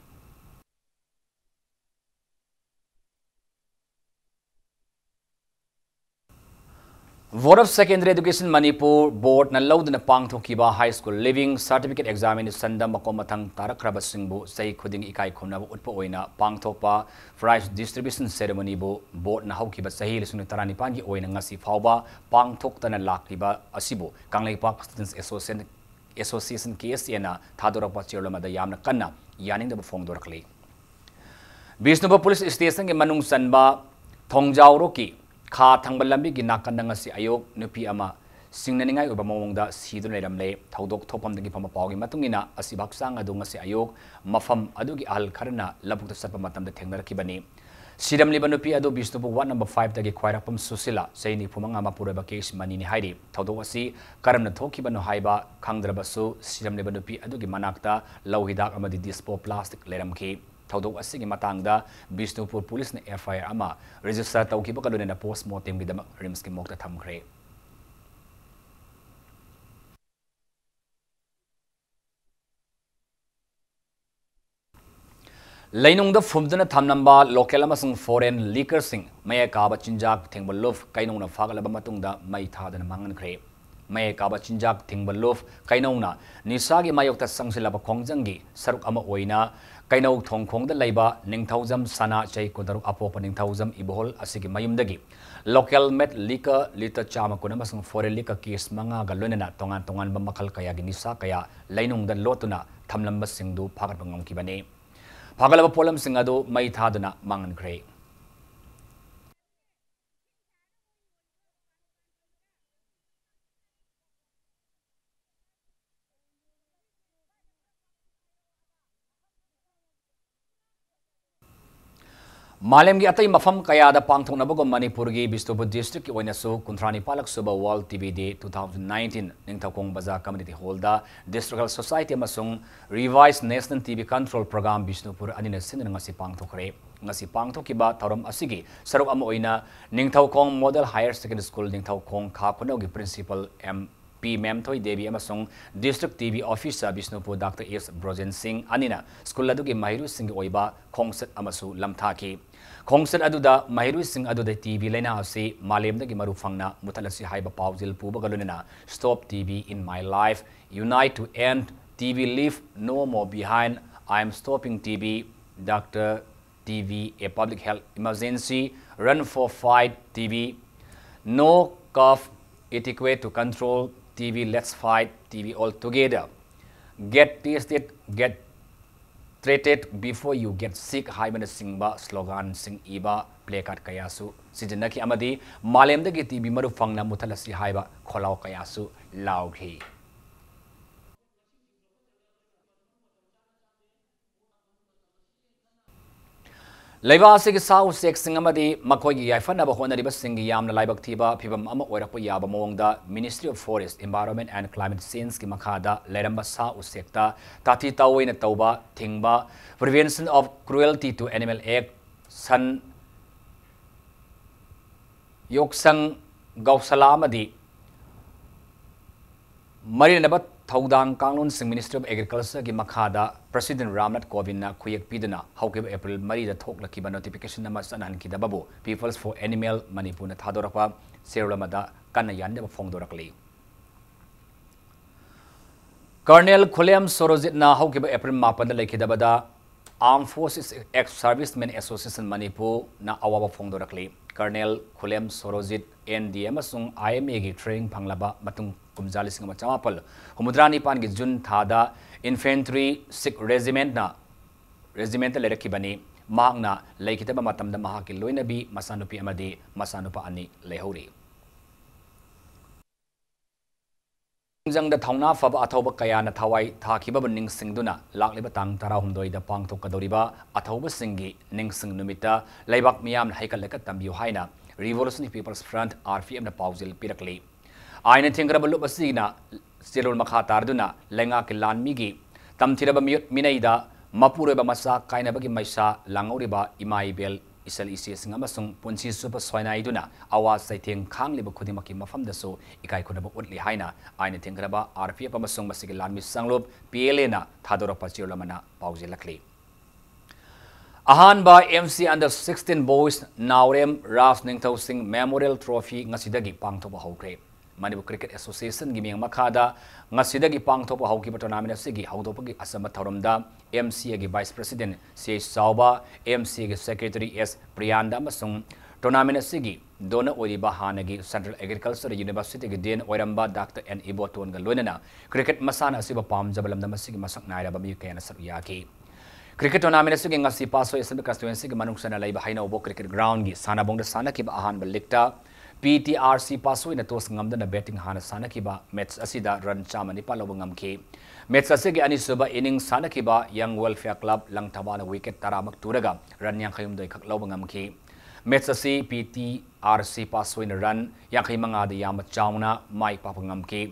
Board of Secondary Education Manipur Boardꯅ ꯂꯧꯗꯨꯅ ꯄꯥꯡꯊꯣꯛꯈꯤꯕ High School Leaving Certificate Examinationꯗ ꯃꯀꯣꯛ ꯃꯊꯪ ꯇꯥꯔꯛꯈ꯭ꯔꯕꯁꯤꯡꯕꯨ ꯆꯍꯤ ꯈꯨꯗꯤꯡꯒꯤ ꯏꯀꯥꯏ ꯈꯨꯝꯅꯕ ꯎꯠꯄ ꯑꯣꯏꯅ ꯄꯥꯡꯊꯣꯛꯄ Prize Distribution Ceremonyꯕꯨ Boardꯅ ꯍꯧꯈꯤꯕ ꯆꯍꯤ ꯂꯤꯁꯤꯡ ꯇꯔꯥꯅꯤꯄꯥꯟꯒꯤ ꯑꯣꯏꯅ ꯉꯁꯤ ꯐꯥꯎꯕ ꯄꯥꯡꯊꯣꯛꯇꯅ ꯂꯥꯛꯂꯤꯕ ꯑꯁꯤꯕꯨ ꯀꯪꯂꯩꯄꯥꯛ Students Association, Association KSAꯅ ꯊꯥꯗꯣꯔꯛꯄ ꯆꯦꯔꯣꯜ ꯑꯃꯗ ꯌꯥꯝꯅ ꯀꯟꯅ ꯌꯥꯅꯤꯡꯗꯕ ꯐꯣꯡꯗꯣꯔꯛꯂꯤ꯫ ꯕꯤꯁꯅꯨꯄꯨꯔ Police Stationꯒꯤ ꯃꯅꯨꯡ ꯆꯟꯕ ꯊꯣꯡꯖꯥꯎꯔꯣꯛꯀꯤ ꯈꯥ ꯊꯪꯕ ꯂꯝꯕꯤꯒꯤ ꯅꯥꯀꯟꯗ ꯉꯁꯤ ꯑꯌꯨꯛ ꯅꯨꯄꯤ ꯑꯃ ꯁꯤꯡꯅꯅꯤꯡꯉꯥꯏ ꯑꯣꯏꯕ ꯃꯑꯣꯡꯗ ꯁꯤꯗꯨꯅ ꯂꯩꯔꯝꯂꯦ꯫ ꯊꯧꯗꯣꯛ ꯊꯣꯛꯐꯝꯗꯒꯤ ꯐꯪꯕ ꯄꯥꯎꯒꯤ ꯃꯇꯨꯡ ꯏꯟꯅ, ꯑꯁꯤꯕ ꯍꯛꯆꯥꯡ ꯑꯗꯨ ꯉꯁꯤ ꯑꯌꯨꯛ ꯃꯐꯝ ꯑꯗꯨꯒꯤ ꯑꯍꯜ ꯈꯔꯅ ꯂꯧꯕꯨꯛꯇ ꯆꯠꯄ ꯃꯇꯝꯗ ꯊꯦꯡꯅꯔꯛꯈꯤꯕꯅꯤ꯫ ꯁꯤꯔꯝꯂꯤꯕ ꯅꯨꯄꯤ ꯑꯗꯨ ꯕꯤꯁꯅꯨꯄꯨꯔ Ward number fiveꯇꯒꯤ ꯈ꯭ꯋꯥꯏꯔꯥꯛꯄꯝ ꯁꯨꯁꯤꯂꯥ, ꯆꯍꯤ ꯅꯤꯐꯨ ꯃꯉꯥ, ꯃꯄꯨꯔꯣꯏꯕ ꯀꯦꯁ ꯃꯅꯤꯅꯤ ꯍꯥꯏꯔꯤ꯫ ꯊꯧꯗꯣꯛ ꯑꯁꯤ ꯀꯔꯝꯅ ꯊꯣꯛꯈꯤꯕꯅꯣ ꯍꯥꯏꯕ ꯈꯪꯗ꯭ꯔꯕꯁꯨ, ꯁꯤꯔꯝꯂꯤꯕ ꯅꯨꯄꯤ ꯑꯗꯨꯒꯤ ꯃꯅꯥꯛꯇ ꯂꯧ ꯍꯤꯗꯥꯛ ꯑꯃꯗꯤ dispo plastic ꯂꯩꯔꯝꯈꯤ꯫ ꯊꯧꯗꯣꯛ ꯑꯁꯤꯒꯤ ꯃꯇꯥꯡꯗ ꯕꯤꯁꯅꯨꯄꯨꯔ Policeꯅ FIR ꯑꯃ register ꯇꯧꯈꯤꯕꯒ ꯂꯣꯏꯅꯅ post mortemꯒꯤꯗꯃꯛ RIMSꯀꯤ morgueꯇ ꯊꯝꯈ꯭ꯔꯦ꯫ ꯂꯩꯅꯨꯡꯗ ꯐꯨꯝꯗꯨꯅ ꯊꯝꯂꯝꯕ local ꯑꯃꯁꯨꯡ foreign liquorꯁꯤꯡ ꯃꯌꯥꯏ ꯀꯥꯕ ꯆꯤꯟꯖꯥꯛ ꯊꯤꯡꯕ ꯂꯨꯞ ꯀꯩꯅꯧꯅ ꯐꯥꯒꯠꯂꯕ ꯃꯇꯨꯡꯗ ꯃꯩ ꯊꯥꯗꯨꯅ ꯃꯥꯡꯍꯟꯈ꯭ꯔꯦ꯫ ꯃꯌꯥꯏ ꯀꯥꯕ ꯆꯤꯟꯖꯥꯛ ꯊꯤꯡꯕ ꯂꯨꯞ ꯀꯩꯅꯧꯅ ꯅꯤꯁꯥꯒꯤ ꯃꯥꯌꯣꯛꯇ ꯆꯪꯁꯤꯜꯂꯕ ꯈꯣꯡꯖꯪꯒꯤ ꯁꯔꯨꯛ ꯑꯃ ꯑꯣꯏꯅ ꯀꯩꯅꯧ ꯊꯣꯡꯈꯣꯡꯗ ꯂꯩꯕ ꯅꯤꯡꯊꯧꯖꯝ ꯁꯅꯥ, ꯆꯍꯤ ꯀꯨꯟꯇꯔꯨꯛ, ꯑꯄꯣꯛꯄ ꯅꯤꯡꯊꯧꯖꯝ ꯏꯕꯣꯍꯜ ꯑꯁꯤꯒꯤ ꯃꯌꯨꯝꯗꯒꯤ local made liquor litre ꯆꯥꯝꯃ ꯀꯨꯟ ꯑꯃꯁꯨꯡ foreign liquor case ꯃꯉꯥꯒ ꯂꯣꯏꯅꯅ ꯇꯣꯉꯥꯟ ꯇꯣꯉꯥꯟꯕ ꯃꯈꯜ ꯀꯌꯥꯒꯤ ꯅꯤꯁꯥ ꯀꯌꯥ ꯂꯩꯅꯨꯡꯗ ꯂꯣꯠꯇꯨꯅ ꯊꯝꯂꯝꯕꯁꯤꯡꯗꯨ ꯐꯥꯒꯠꯄ ꯉꯝꯈꯤꯕꯅꯤ꯫ ꯐꯥꯒꯠꯂꯕ ꯄꯣꯠꯂꯝꯁꯤꯡ ꯑꯗꯨ ꯃꯩ ꯊꯥꯗꯨꯅ ꯃꯥꯡꯍꯟꯈ꯭ꯔꯦ꯫ ꯃꯥꯂꯦꯝꯒꯤ ꯑꯇꯩ ꯃꯐꯝ ꯀꯌꯥꯗ ꯄꯥꯡꯊꯣꯛꯅꯕꯒꯨꯝ ꯃꯅꯤꯄꯨꯔꯒꯤ ꯕꯤꯁꯅꯨꯄꯨꯔ districtꯀꯤ ꯑꯣꯏꯅꯁꯨ ꯀꯨꯟꯊ꯭ꯔꯥ ꯅꯤꯄꯥꯜꯂꯛ ꯁꯨꯕ World TB Day two thousand nineteen Ningthoukhong ꯕꯖꯥꯔ Community Hallꯗ District Health Society ꯑꯃꯁꯨꯡ Revised National TB Control Program Bishnupur ꯑꯅꯤꯅ ꯁꯤꯟꯗꯨꯅ ꯉꯁꯤ ꯄꯥꯡꯊꯣꯛꯈ꯭ꯔꯦ꯫ ꯉꯁꯤ ꯄꯥꯡꯊꯣꯛꯈꯤꯕ ꯊꯧꯔꯝ ꯑꯁꯤꯒꯤ ꯁꯔꯨꯛ ꯑꯃ ꯑꯣꯏꯅ Ningthoukhong Model Higher Secondary School Ningthoukhong ꯈꯥ ꯈꯨꯅꯧꯒꯤ Principal M. ꯄꯤ ꯃꯦꯝꯊꯣꯏ ꯗꯦꯕꯤ ꯑꯃꯁꯨꯡ District T B Officer Bishnupur doctor S Brojen Singh ꯑꯅꯤꯅ ꯁ꯭ꯀꯨꯜ ꯑꯗꯨꯒꯤ ꯃꯍꯩꯔꯣꯏꯁꯤꯡꯒꯤ ꯑꯣꯏꯕ ꯈꯣꯡꯆꯠ ꯑꯃꯁꯨ ꯂꯝꯊꯥꯈꯤ꯫ ꯈꯣꯡꯆꯠ ꯑꯗꯨꯗ ꯃꯍꯩꯔꯣꯏꯁꯤꯡ ꯑꯗꯨꯗ ꯇꯤ ꯕꯤ ꯂꯥꯏꯅꯥ ꯑꯁꯤ ꯃꯥꯂꯦꯝꯗꯒꯤ ꯃꯔꯨ ꯐꯪꯅ ꯃꯨꯊꯠꯂꯁꯤ ꯍꯥꯏꯕ ꯄꯥꯎꯖꯦꯜ ꯄꯨꯕꯒ ꯂꯣꯏꯅꯅ Stop T B in My Life, Unite to End T B, Leave No More Behind, I Am Stopping T B, Doctor T B, A Public Health Emergency, Run for Fight T B, No Cough Etiquette to Control T B, Let's Fight T B All Together, Get Tested, Get Treated Before You Get Sick ꯍꯥꯏꯕꯅꯆꯤꯡꯕ sloganꯁꯤꯡ ꯏꯕ placard ꯀꯌꯥꯁꯨ ꯁꯤꯖꯤꯟꯅꯈꯤ ꯑꯃꯗꯤ ꯃꯥꯂꯦꯝꯗꯒꯤ T B ꯃꯔꯨ ꯐꯪꯅ ꯃꯨꯊꯠꯂꯁꯤ ꯍꯥꯏꯕ ꯈꯣꯜꯂꯥꯎ ꯀꯌꯥꯁꯨ ꯂꯥꯎꯈꯤ꯫ ꯂꯩꯕꯥꯛ ꯑꯁꯤꯒꯤ ꯁꯥ ꯎꯆꯦꯛꯁꯤꯡ ꯑꯃꯗꯤ ꯃꯈꯣꯏꯒꯤ ꯌꯥꯏꯐꯅꯕ ꯍꯣꯠꯅꯔꯤꯕꯁꯤꯡꯒꯤ ꯌꯥꯝꯅ ꯂꯥꯏꯕꯛ ꯊꯤꯕ ꯐꯤꯚꯝ ꯑꯃ ꯑꯣꯏꯔꯛꯄ ꯌꯥꯕ ꯃꯑꯣꯡꯗ Ministry of Forest, Environment and Climate Changeꯀꯤ ꯃꯈꯥꯗ ꯂꯩꯔꯝꯕ ꯁꯥ ꯎꯆꯦꯛꯇ ꯇꯥꯊꯤ ꯇꯥꯑꯣꯏꯅ ꯇꯧꯕ ꯊꯤꯡꯕ, Prevention of Cruelty to Animal Act, ꯁꯟ, ꯌꯣꯛꯁꯪ, ꯒꯧꯁꯥꯂꯥ ꯑꯃꯗꯤ ꯃꯔꯤ ꯂꯩꯅꯕ ꯊꯧꯗꯥꯡ ꯀꯥꯡꯂꯣꯟꯁꯤꯡ Ministry of Agricultureꯒꯤ ꯃꯈꯥꯗ President ꯔꯥꯝꯅꯥꯊ ꯀꯣꯕꯤꯟꯗꯅ ꯈꯨꯌꯦꯛ ꯄꯤꯗꯨꯅ ꯍꯧꯈꯤꯕ April ꯃꯔꯤꯗ ꯊꯣꯛꯂꯛꯈꯤꯕ notification ꯑꯃ ꯆꯠꯅꯍꯟꯈꯤꯗꯕꯕꯨ People's for Animal ꯃꯅꯤꯄꯨꯔꯅ ꯊꯥꯗꯣꯔꯛꯄ ꯆꯦꯔꯣꯜ ꯑꯃꯗ ꯀꯟꯅ ꯌꯥꯅꯤꯡꯗꯕ ꯐꯣꯡꯗꯣꯔꯛꯂꯤ꯫ Colonel ꯈꯨꯂꯦꯝ ꯁꯣꯔꯣꯖꯤꯠꯅ ꯍꯧꯈꯤꯕ April ꯃꯥꯄꯟꯗ ꯂꯩꯈꯤꯗꯕꯗ Armed Forces Ex-Servicemen Association ꯃꯅꯤꯄꯨꯔꯅ ꯑꯋꯥꯕ ꯐꯣꯡꯗꯣꯔꯛꯂꯤ꯫ Colonel ꯈꯨꯂꯦꯝ ꯁꯣꯔꯣꯖꯤꯠ N D A ꯑꯃꯁꯨꯡ I M Aꯒꯤ training ꯐꯪꯂꯕ ꯃꯇꯨꯡ ꯀꯨꯝꯖꯥ ꯂꯤꯁꯤꯡ ꯑꯃ ꯆꯃꯥꯄꯜ ꯍꯨꯝꯐꯨꯇꯔꯥ ꯅꯤꯄꯥꯟꯒꯤ June ꯊꯥꯗ Infantry Sikh Regimentꯅ, Regimentꯇ ꯂꯩꯔꯛꯈꯤꯕꯅꯤ꯫ ꯃꯍꯥꯛꯅ ꯂꯩꯈꯤꯗꯕ ꯃꯇꯝꯗ ꯃꯍꯥꯛꯀꯤ ꯂꯣꯏꯅꯕꯤ, ꯃꯆꯥꯅꯨꯄꯤ ꯑꯃꯗꯤ ꯃꯆꯥꯅꯨꯄꯥ ꯑꯅꯤ ꯂꯩꯍꯧꯔꯤ꯫ ꯈꯣꯡꯖꯪꯗ ꯊꯧꯅꯥ ꯐꯕ ꯑꯊꯧꯕ ꯀꯌꯥꯅ ꯊꯋꯥꯏ ꯊꯥꯈꯤꯕꯕꯨ ꯅꯤꯡꯁꯤꯡꯗꯨꯅ ꯂꯥꯛꯂꯤꯕ ꯇꯥꯡ ꯇꯔꯥꯍꯨꯝꯗꯣꯏꯗ ꯄꯥꯡꯊꯣꯛꯀꯗꯧꯔꯤꯕ ꯑꯊꯧꯕꯁꯤꯡꯒꯤ ꯅꯤꯡꯁꯤꯡ ꯅꯨꯃꯤꯠꯇ ꯂꯩꯕꯥꯛ ꯃꯤꯌꯥꯝꯅ ꯍꯩꯀꯠꯂꯒ ꯇꯝꯕꯤꯌꯨ ꯍꯥꯏꯅ Revolutionary People's Front, R P Fꯅ ꯄꯥꯎꯖꯦꯜ ꯄꯤꯔꯛꯂꯤ꯫ ꯑꯥꯏꯟꯅ ꯊꯤꯡꯈ꯭ꯔꯕ ꯂꯨꯞ ꯑꯁꯤꯅ ꯆꯦꯔꯣꯜ ꯃꯈꯥ ꯇꯥꯔꯗꯨꯅ ꯂꯩꯉꯥꯛꯀꯤ ꯂꯥꯟꯃꯤꯒꯤ ꯇꯝꯊꯤꯔꯕ ꯃꯤꯑꯣꯠ ꯃꯤꯅꯩꯗ ꯃꯄꯨꯔꯣꯏꯕ ꯃꯆꯥ ꯀꯥꯏꯅꯕꯒꯤ ꯃꯩꯁꯥ ꯂꯥꯡꯍꯧꯔꯤꯕ ꯏꯃꯥ ꯏꯕꯦꯜ ꯏꯆꯜ ꯏꯆꯦꯁꯤꯡ ꯑꯃꯁꯨꯡ ꯄꯨꯟꯁꯤ ꯆꯨꯞꯄ ꯁꯣꯏꯅꯥꯏꯗꯨꯅ ꯑꯋꯥ ꯆꯩꯊꯦꯡ ꯈꯥꯡꯂꯤꯕ ꯈꯨꯗꯤꯡꯃꯛꯀꯤ ꯃꯐꯝꯗꯁꯨ ꯏꯀꯥꯏ ꯈꯨꯝꯅꯕ ꯎꯠꯂꯤ ꯍꯥꯏꯅ ꯑꯥꯏꯟꯅ ꯊꯤꯡꯒꯗꯕ RPF ꯑꯃꯁꯨꯡ ꯃꯁꯤꯒꯤ ꯂꯥꯟꯃꯤ ꯁꯪꯂꯨꯞ PLAꯅ ꯊꯥꯗꯣꯔꯛꯄ ꯆꯦꯔꯣꯜ ꯑꯃꯅ ꯄꯥꯎꯖꯦꯜꯂꯛꯂꯤ꯫ ꯑꯍꯥꯟꯕ MC Under sixteen Boys ꯅꯥꯎꯔꯦꯝ ꯔꯥꯖ ꯅꯤꯡꯊꯧ ꯁꯤꯡ Memorial Trophy ꯉꯁꯤꯗꯒꯤ ꯄꯥꯡꯊꯣꯛꯄ ꯍꯧꯈ꯭ꯔꯦ꯫ ꯃꯅꯤꯄꯨꯔ Cricket Associationꯒꯤ ꯃꯤꯠꯌꯦꯡ ꯃꯈꯥꯗ ꯉꯁꯤꯗꯒꯤ ꯄꯥꯡꯊꯣꯛꯄ ꯍꯧꯈꯤꯕ tournament ꯑꯁꯤꯒꯤ ꯍꯧꯗꯣꯛꯄꯒꯤ ꯑꯆꯝꯕ ꯊꯧꯔꯝꯗ MCAꯒꯤ Vice President C H ꯆꯥꯎꯕ, MCAꯒꯤ Secretary S ꯄ꯭ꯔꯤꯌꯥꯟꯗ ꯑꯃꯁꯨꯡ tournament ꯑꯁꯤꯒꯤ donor ꯑꯣꯏꯔꯤꯕ ꯍꯥꯟꯅꯒꯤ Central Agriculture Universityꯒꯤ Dean ꯑꯣꯏꯔꯝꯕ Doctor N ꯏꯕꯣꯇꯣꯟꯒ ꯂꯣꯏꯅꯅ cricket ꯃꯁꯥꯟꯅ ꯑꯁꯤꯕꯨ ꯄꯥꯝꯖꯕ ꯂꯝꯗꯝ ꯑꯁꯤꯒꯤ ꯃꯁꯛ ꯅꯥꯏꯔꯕ ꯃꯤꯑꯣꯏ ꯀꯌꯥꯅ ꯁꯔꯨꯛ ꯌꯥꯈꯤ꯫ Cricket tournament ꯑꯁꯤꯒꯤ ꯉꯁꯤ ꯄꯥꯠꯁꯣꯏ Assembly Constituencyꯒꯤ ꯃꯅꯨꯡ ꯆꯟꯅ ꯂꯩꯕ ꯍꯩꯅꯧꯕꯣꯛ Cricket Groundꯒꯤ ꯁꯥꯟꯅꯕꯨꯡꯗ ꯁꯥꯟꯅꯈꯤꯕ ꯑꯍꯥꯟꯕ leagueꯇ PTRC ꯄꯥꯠꯁꯣꯏꯅ toss ꯉꯝꯗꯨꯅ batting ꯍꯥꯟꯅ ꯁꯥꯟꯅꯈꯤꯕ match ꯑꯁꯤꯗ run ꯆꯥꯝꯃ ꯅꯤꯄꯥꯟ ꯂꯧꯕ ꯉꯝꯈꯤ꯫ Match ꯑꯁꯤꯒꯤ ꯑꯅꯤꯁꯨꯕ innings ꯁꯥꯟꯅꯈꯤꯕ Young Welfare Club ꯂꯪꯊꯕꯥꯜꯅ wicket ꯇꯔꯥꯃꯛ ꯇꯨꯔꯒ run ꯌꯥꯡꯈꯩꯍꯨꯝꯗꯣꯏ ꯈꯛ ꯂꯧꯕ ꯉꯝꯈꯤ꯫ Match ꯑꯁꯤ PTRC ꯄꯥꯠꯁꯣꯏꯅ run ꯌꯥꯡꯈꯩ ꯃꯉꯥꯗ ꯌꯥꯝꯅ ꯆꯥꯎꯅ ꯃꯥꯏ ꯄꯥꯛꯄ ꯉꯝꯈꯤ꯫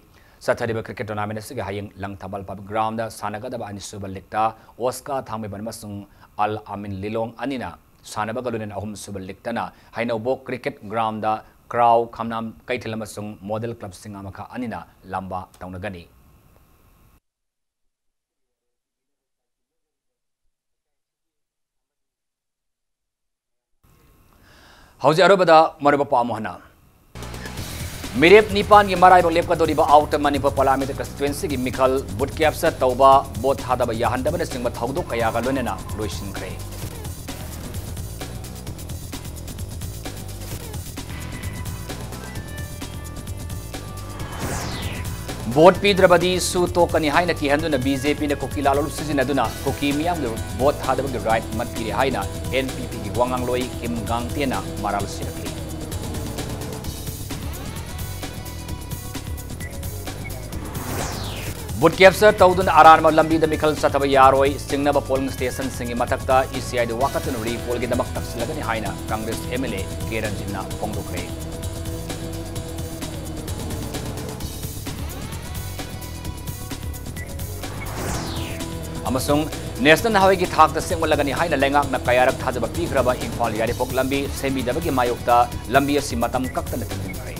ꯆꯠꯊꯔꯤꯕ cricket tournament ꯑꯁꯤꯒꯤ ꯍꯌꯦꯡ ꯂꯪꯊꯕꯥꯜ Public Groundꯗ ꯁꯥꯟꯅꯒꯗꯕ ꯑꯅꯤꯁꯨꯕ leagueꯇ Oscar ꯊꯥꯡꯃꯩꯕꯟ ꯑꯃꯁꯨꯡ Al Amin Lilong ꯑꯅꯤꯅ ꯁꯥꯟꯅꯕꯒ ꯂꯣꯏꯅꯅ ꯑꯍꯨꯝꯁꯨꯕ leagueꯇꯅ ꯍꯩꯅꯧꯕꯣꯛ Cricket Groundꯗ Crow ꯈꯝꯅꯥꯝ ꯀꯩꯊꯦꯜ ꯑꯃꯁꯨꯡ Model Club ꯁꯤꯡꯉꯥꯃꯈꯥ ꯑꯅꯤꯅ ꯂꯝꯕꯥ ꯇꯧꯅꯒꯅꯤ꯫ ꯍꯧꯖꯤꯛ ꯑꯔꯣꯏꯕꯗ ꯃꯔꯨꯑꯣꯏꯕ ꯄꯥꯎ ꯑꯃꯨꯛ ꯍꯟꯅ꯫ ꯃꯤꯔꯦꯞ ꯅꯤꯄꯥꯟꯒꯤ ꯃꯔꯥꯏꯕꯛ ꯂꯦꯞꯀꯗꯧꯔꯤꯕ Outer Manipur Parliamentary Constituencyꯒꯤ ꯃꯤꯈꯜ vote capture ꯇꯧꯕ, vote ꯊꯥꯗꯕ ꯌꯥꯍꯟꯗꯕꯅꯆꯤꯡꯕ ꯊꯧꯗꯣꯛ ꯀꯌꯥꯒ ꯂꯣꯏꯅꯅ ꯂꯣꯏꯁꯤꯟꯈ꯭ꯔꯦ꯫ Vote ꯄꯤꯗ꯭ꯔꯕꯗꯤ ꯁꯨ ꯇꯣꯛꯀꯅꯤ ꯍꯥꯏꯅ ꯀꯤꯍꯟꯗꯨꯅ BJPꯅ ꯀꯨꯀꯤ ꯂꯥꯂꯣꯡ ꯁꯤꯖꯤꯟꯅꯗꯨꯅ ꯀꯨꯀꯤ ꯃꯤꯌꯥꯝꯒꯤ vote ꯊꯥꯗꯕꯒꯤ right ꯃꯠꯄꯤꯔꯦ ꯍꯥꯏꯅ NPPꯒꯤ ꯋꯥꯉꯥꯡꯂꯣꯏ ꯀꯤꯝ ꯒꯥꯡꯇꯦꯅ ꯃꯔꯥꯜ ꯁꯤꯔꯛꯂꯤ꯫ Vote capture ꯇꯧꯗꯨꯅ ꯑꯔꯥꯟꯕ ꯂꯝꯕꯤꯗ ꯃꯤꯈꯜ ꯆꯠꯊꯕ ꯌꯥꯔꯣꯏ, ꯆꯤꯡꯅꯕ polling stationꯁꯤꯡꯒꯤ ꯃꯊꯛꯇ ECIꯗ ꯋꯥꯀꯠꯇꯨꯅ recallꯒꯤꯗꯃꯛ ꯇꯛꯁꯤꯜꯂꯒꯅꯤ ꯍꯥꯏꯅ Congress MLA ꯀꯦ ꯔꯟꯖꯤꯠꯅ ꯐꯣꯡꯗꯣꯛꯈ꯭ꯔꯦ꯫ ꯑꯃꯁꯨꯡ National Highwayꯒꯤ ꯊꯥꯛꯇ ꯁꯦꯝꯒꯠꯂꯒꯅꯤ ꯍꯥꯏꯅ ꯂꯩꯉꯥꯛꯅ ꯀꯌꯥꯔꯛ ꯊꯥꯖꯕ ꯄꯤꯈ꯭ꯔꯕ ꯏꯝꯐꯥꯜ ꯌꯥꯏꯔꯤꯄꯣꯛ ꯂꯝꯕꯤ ꯁꯦꯝꯕꯤꯗꯕꯒꯤ ꯃꯥꯌꯣꯛꯇ ꯂꯝꯕꯤ ꯑꯁꯤ ꯃꯇꯝ ꯀꯛꯇꯅ ꯊꯤꯡꯖꯤꯟꯈ꯭ꯔꯦ꯫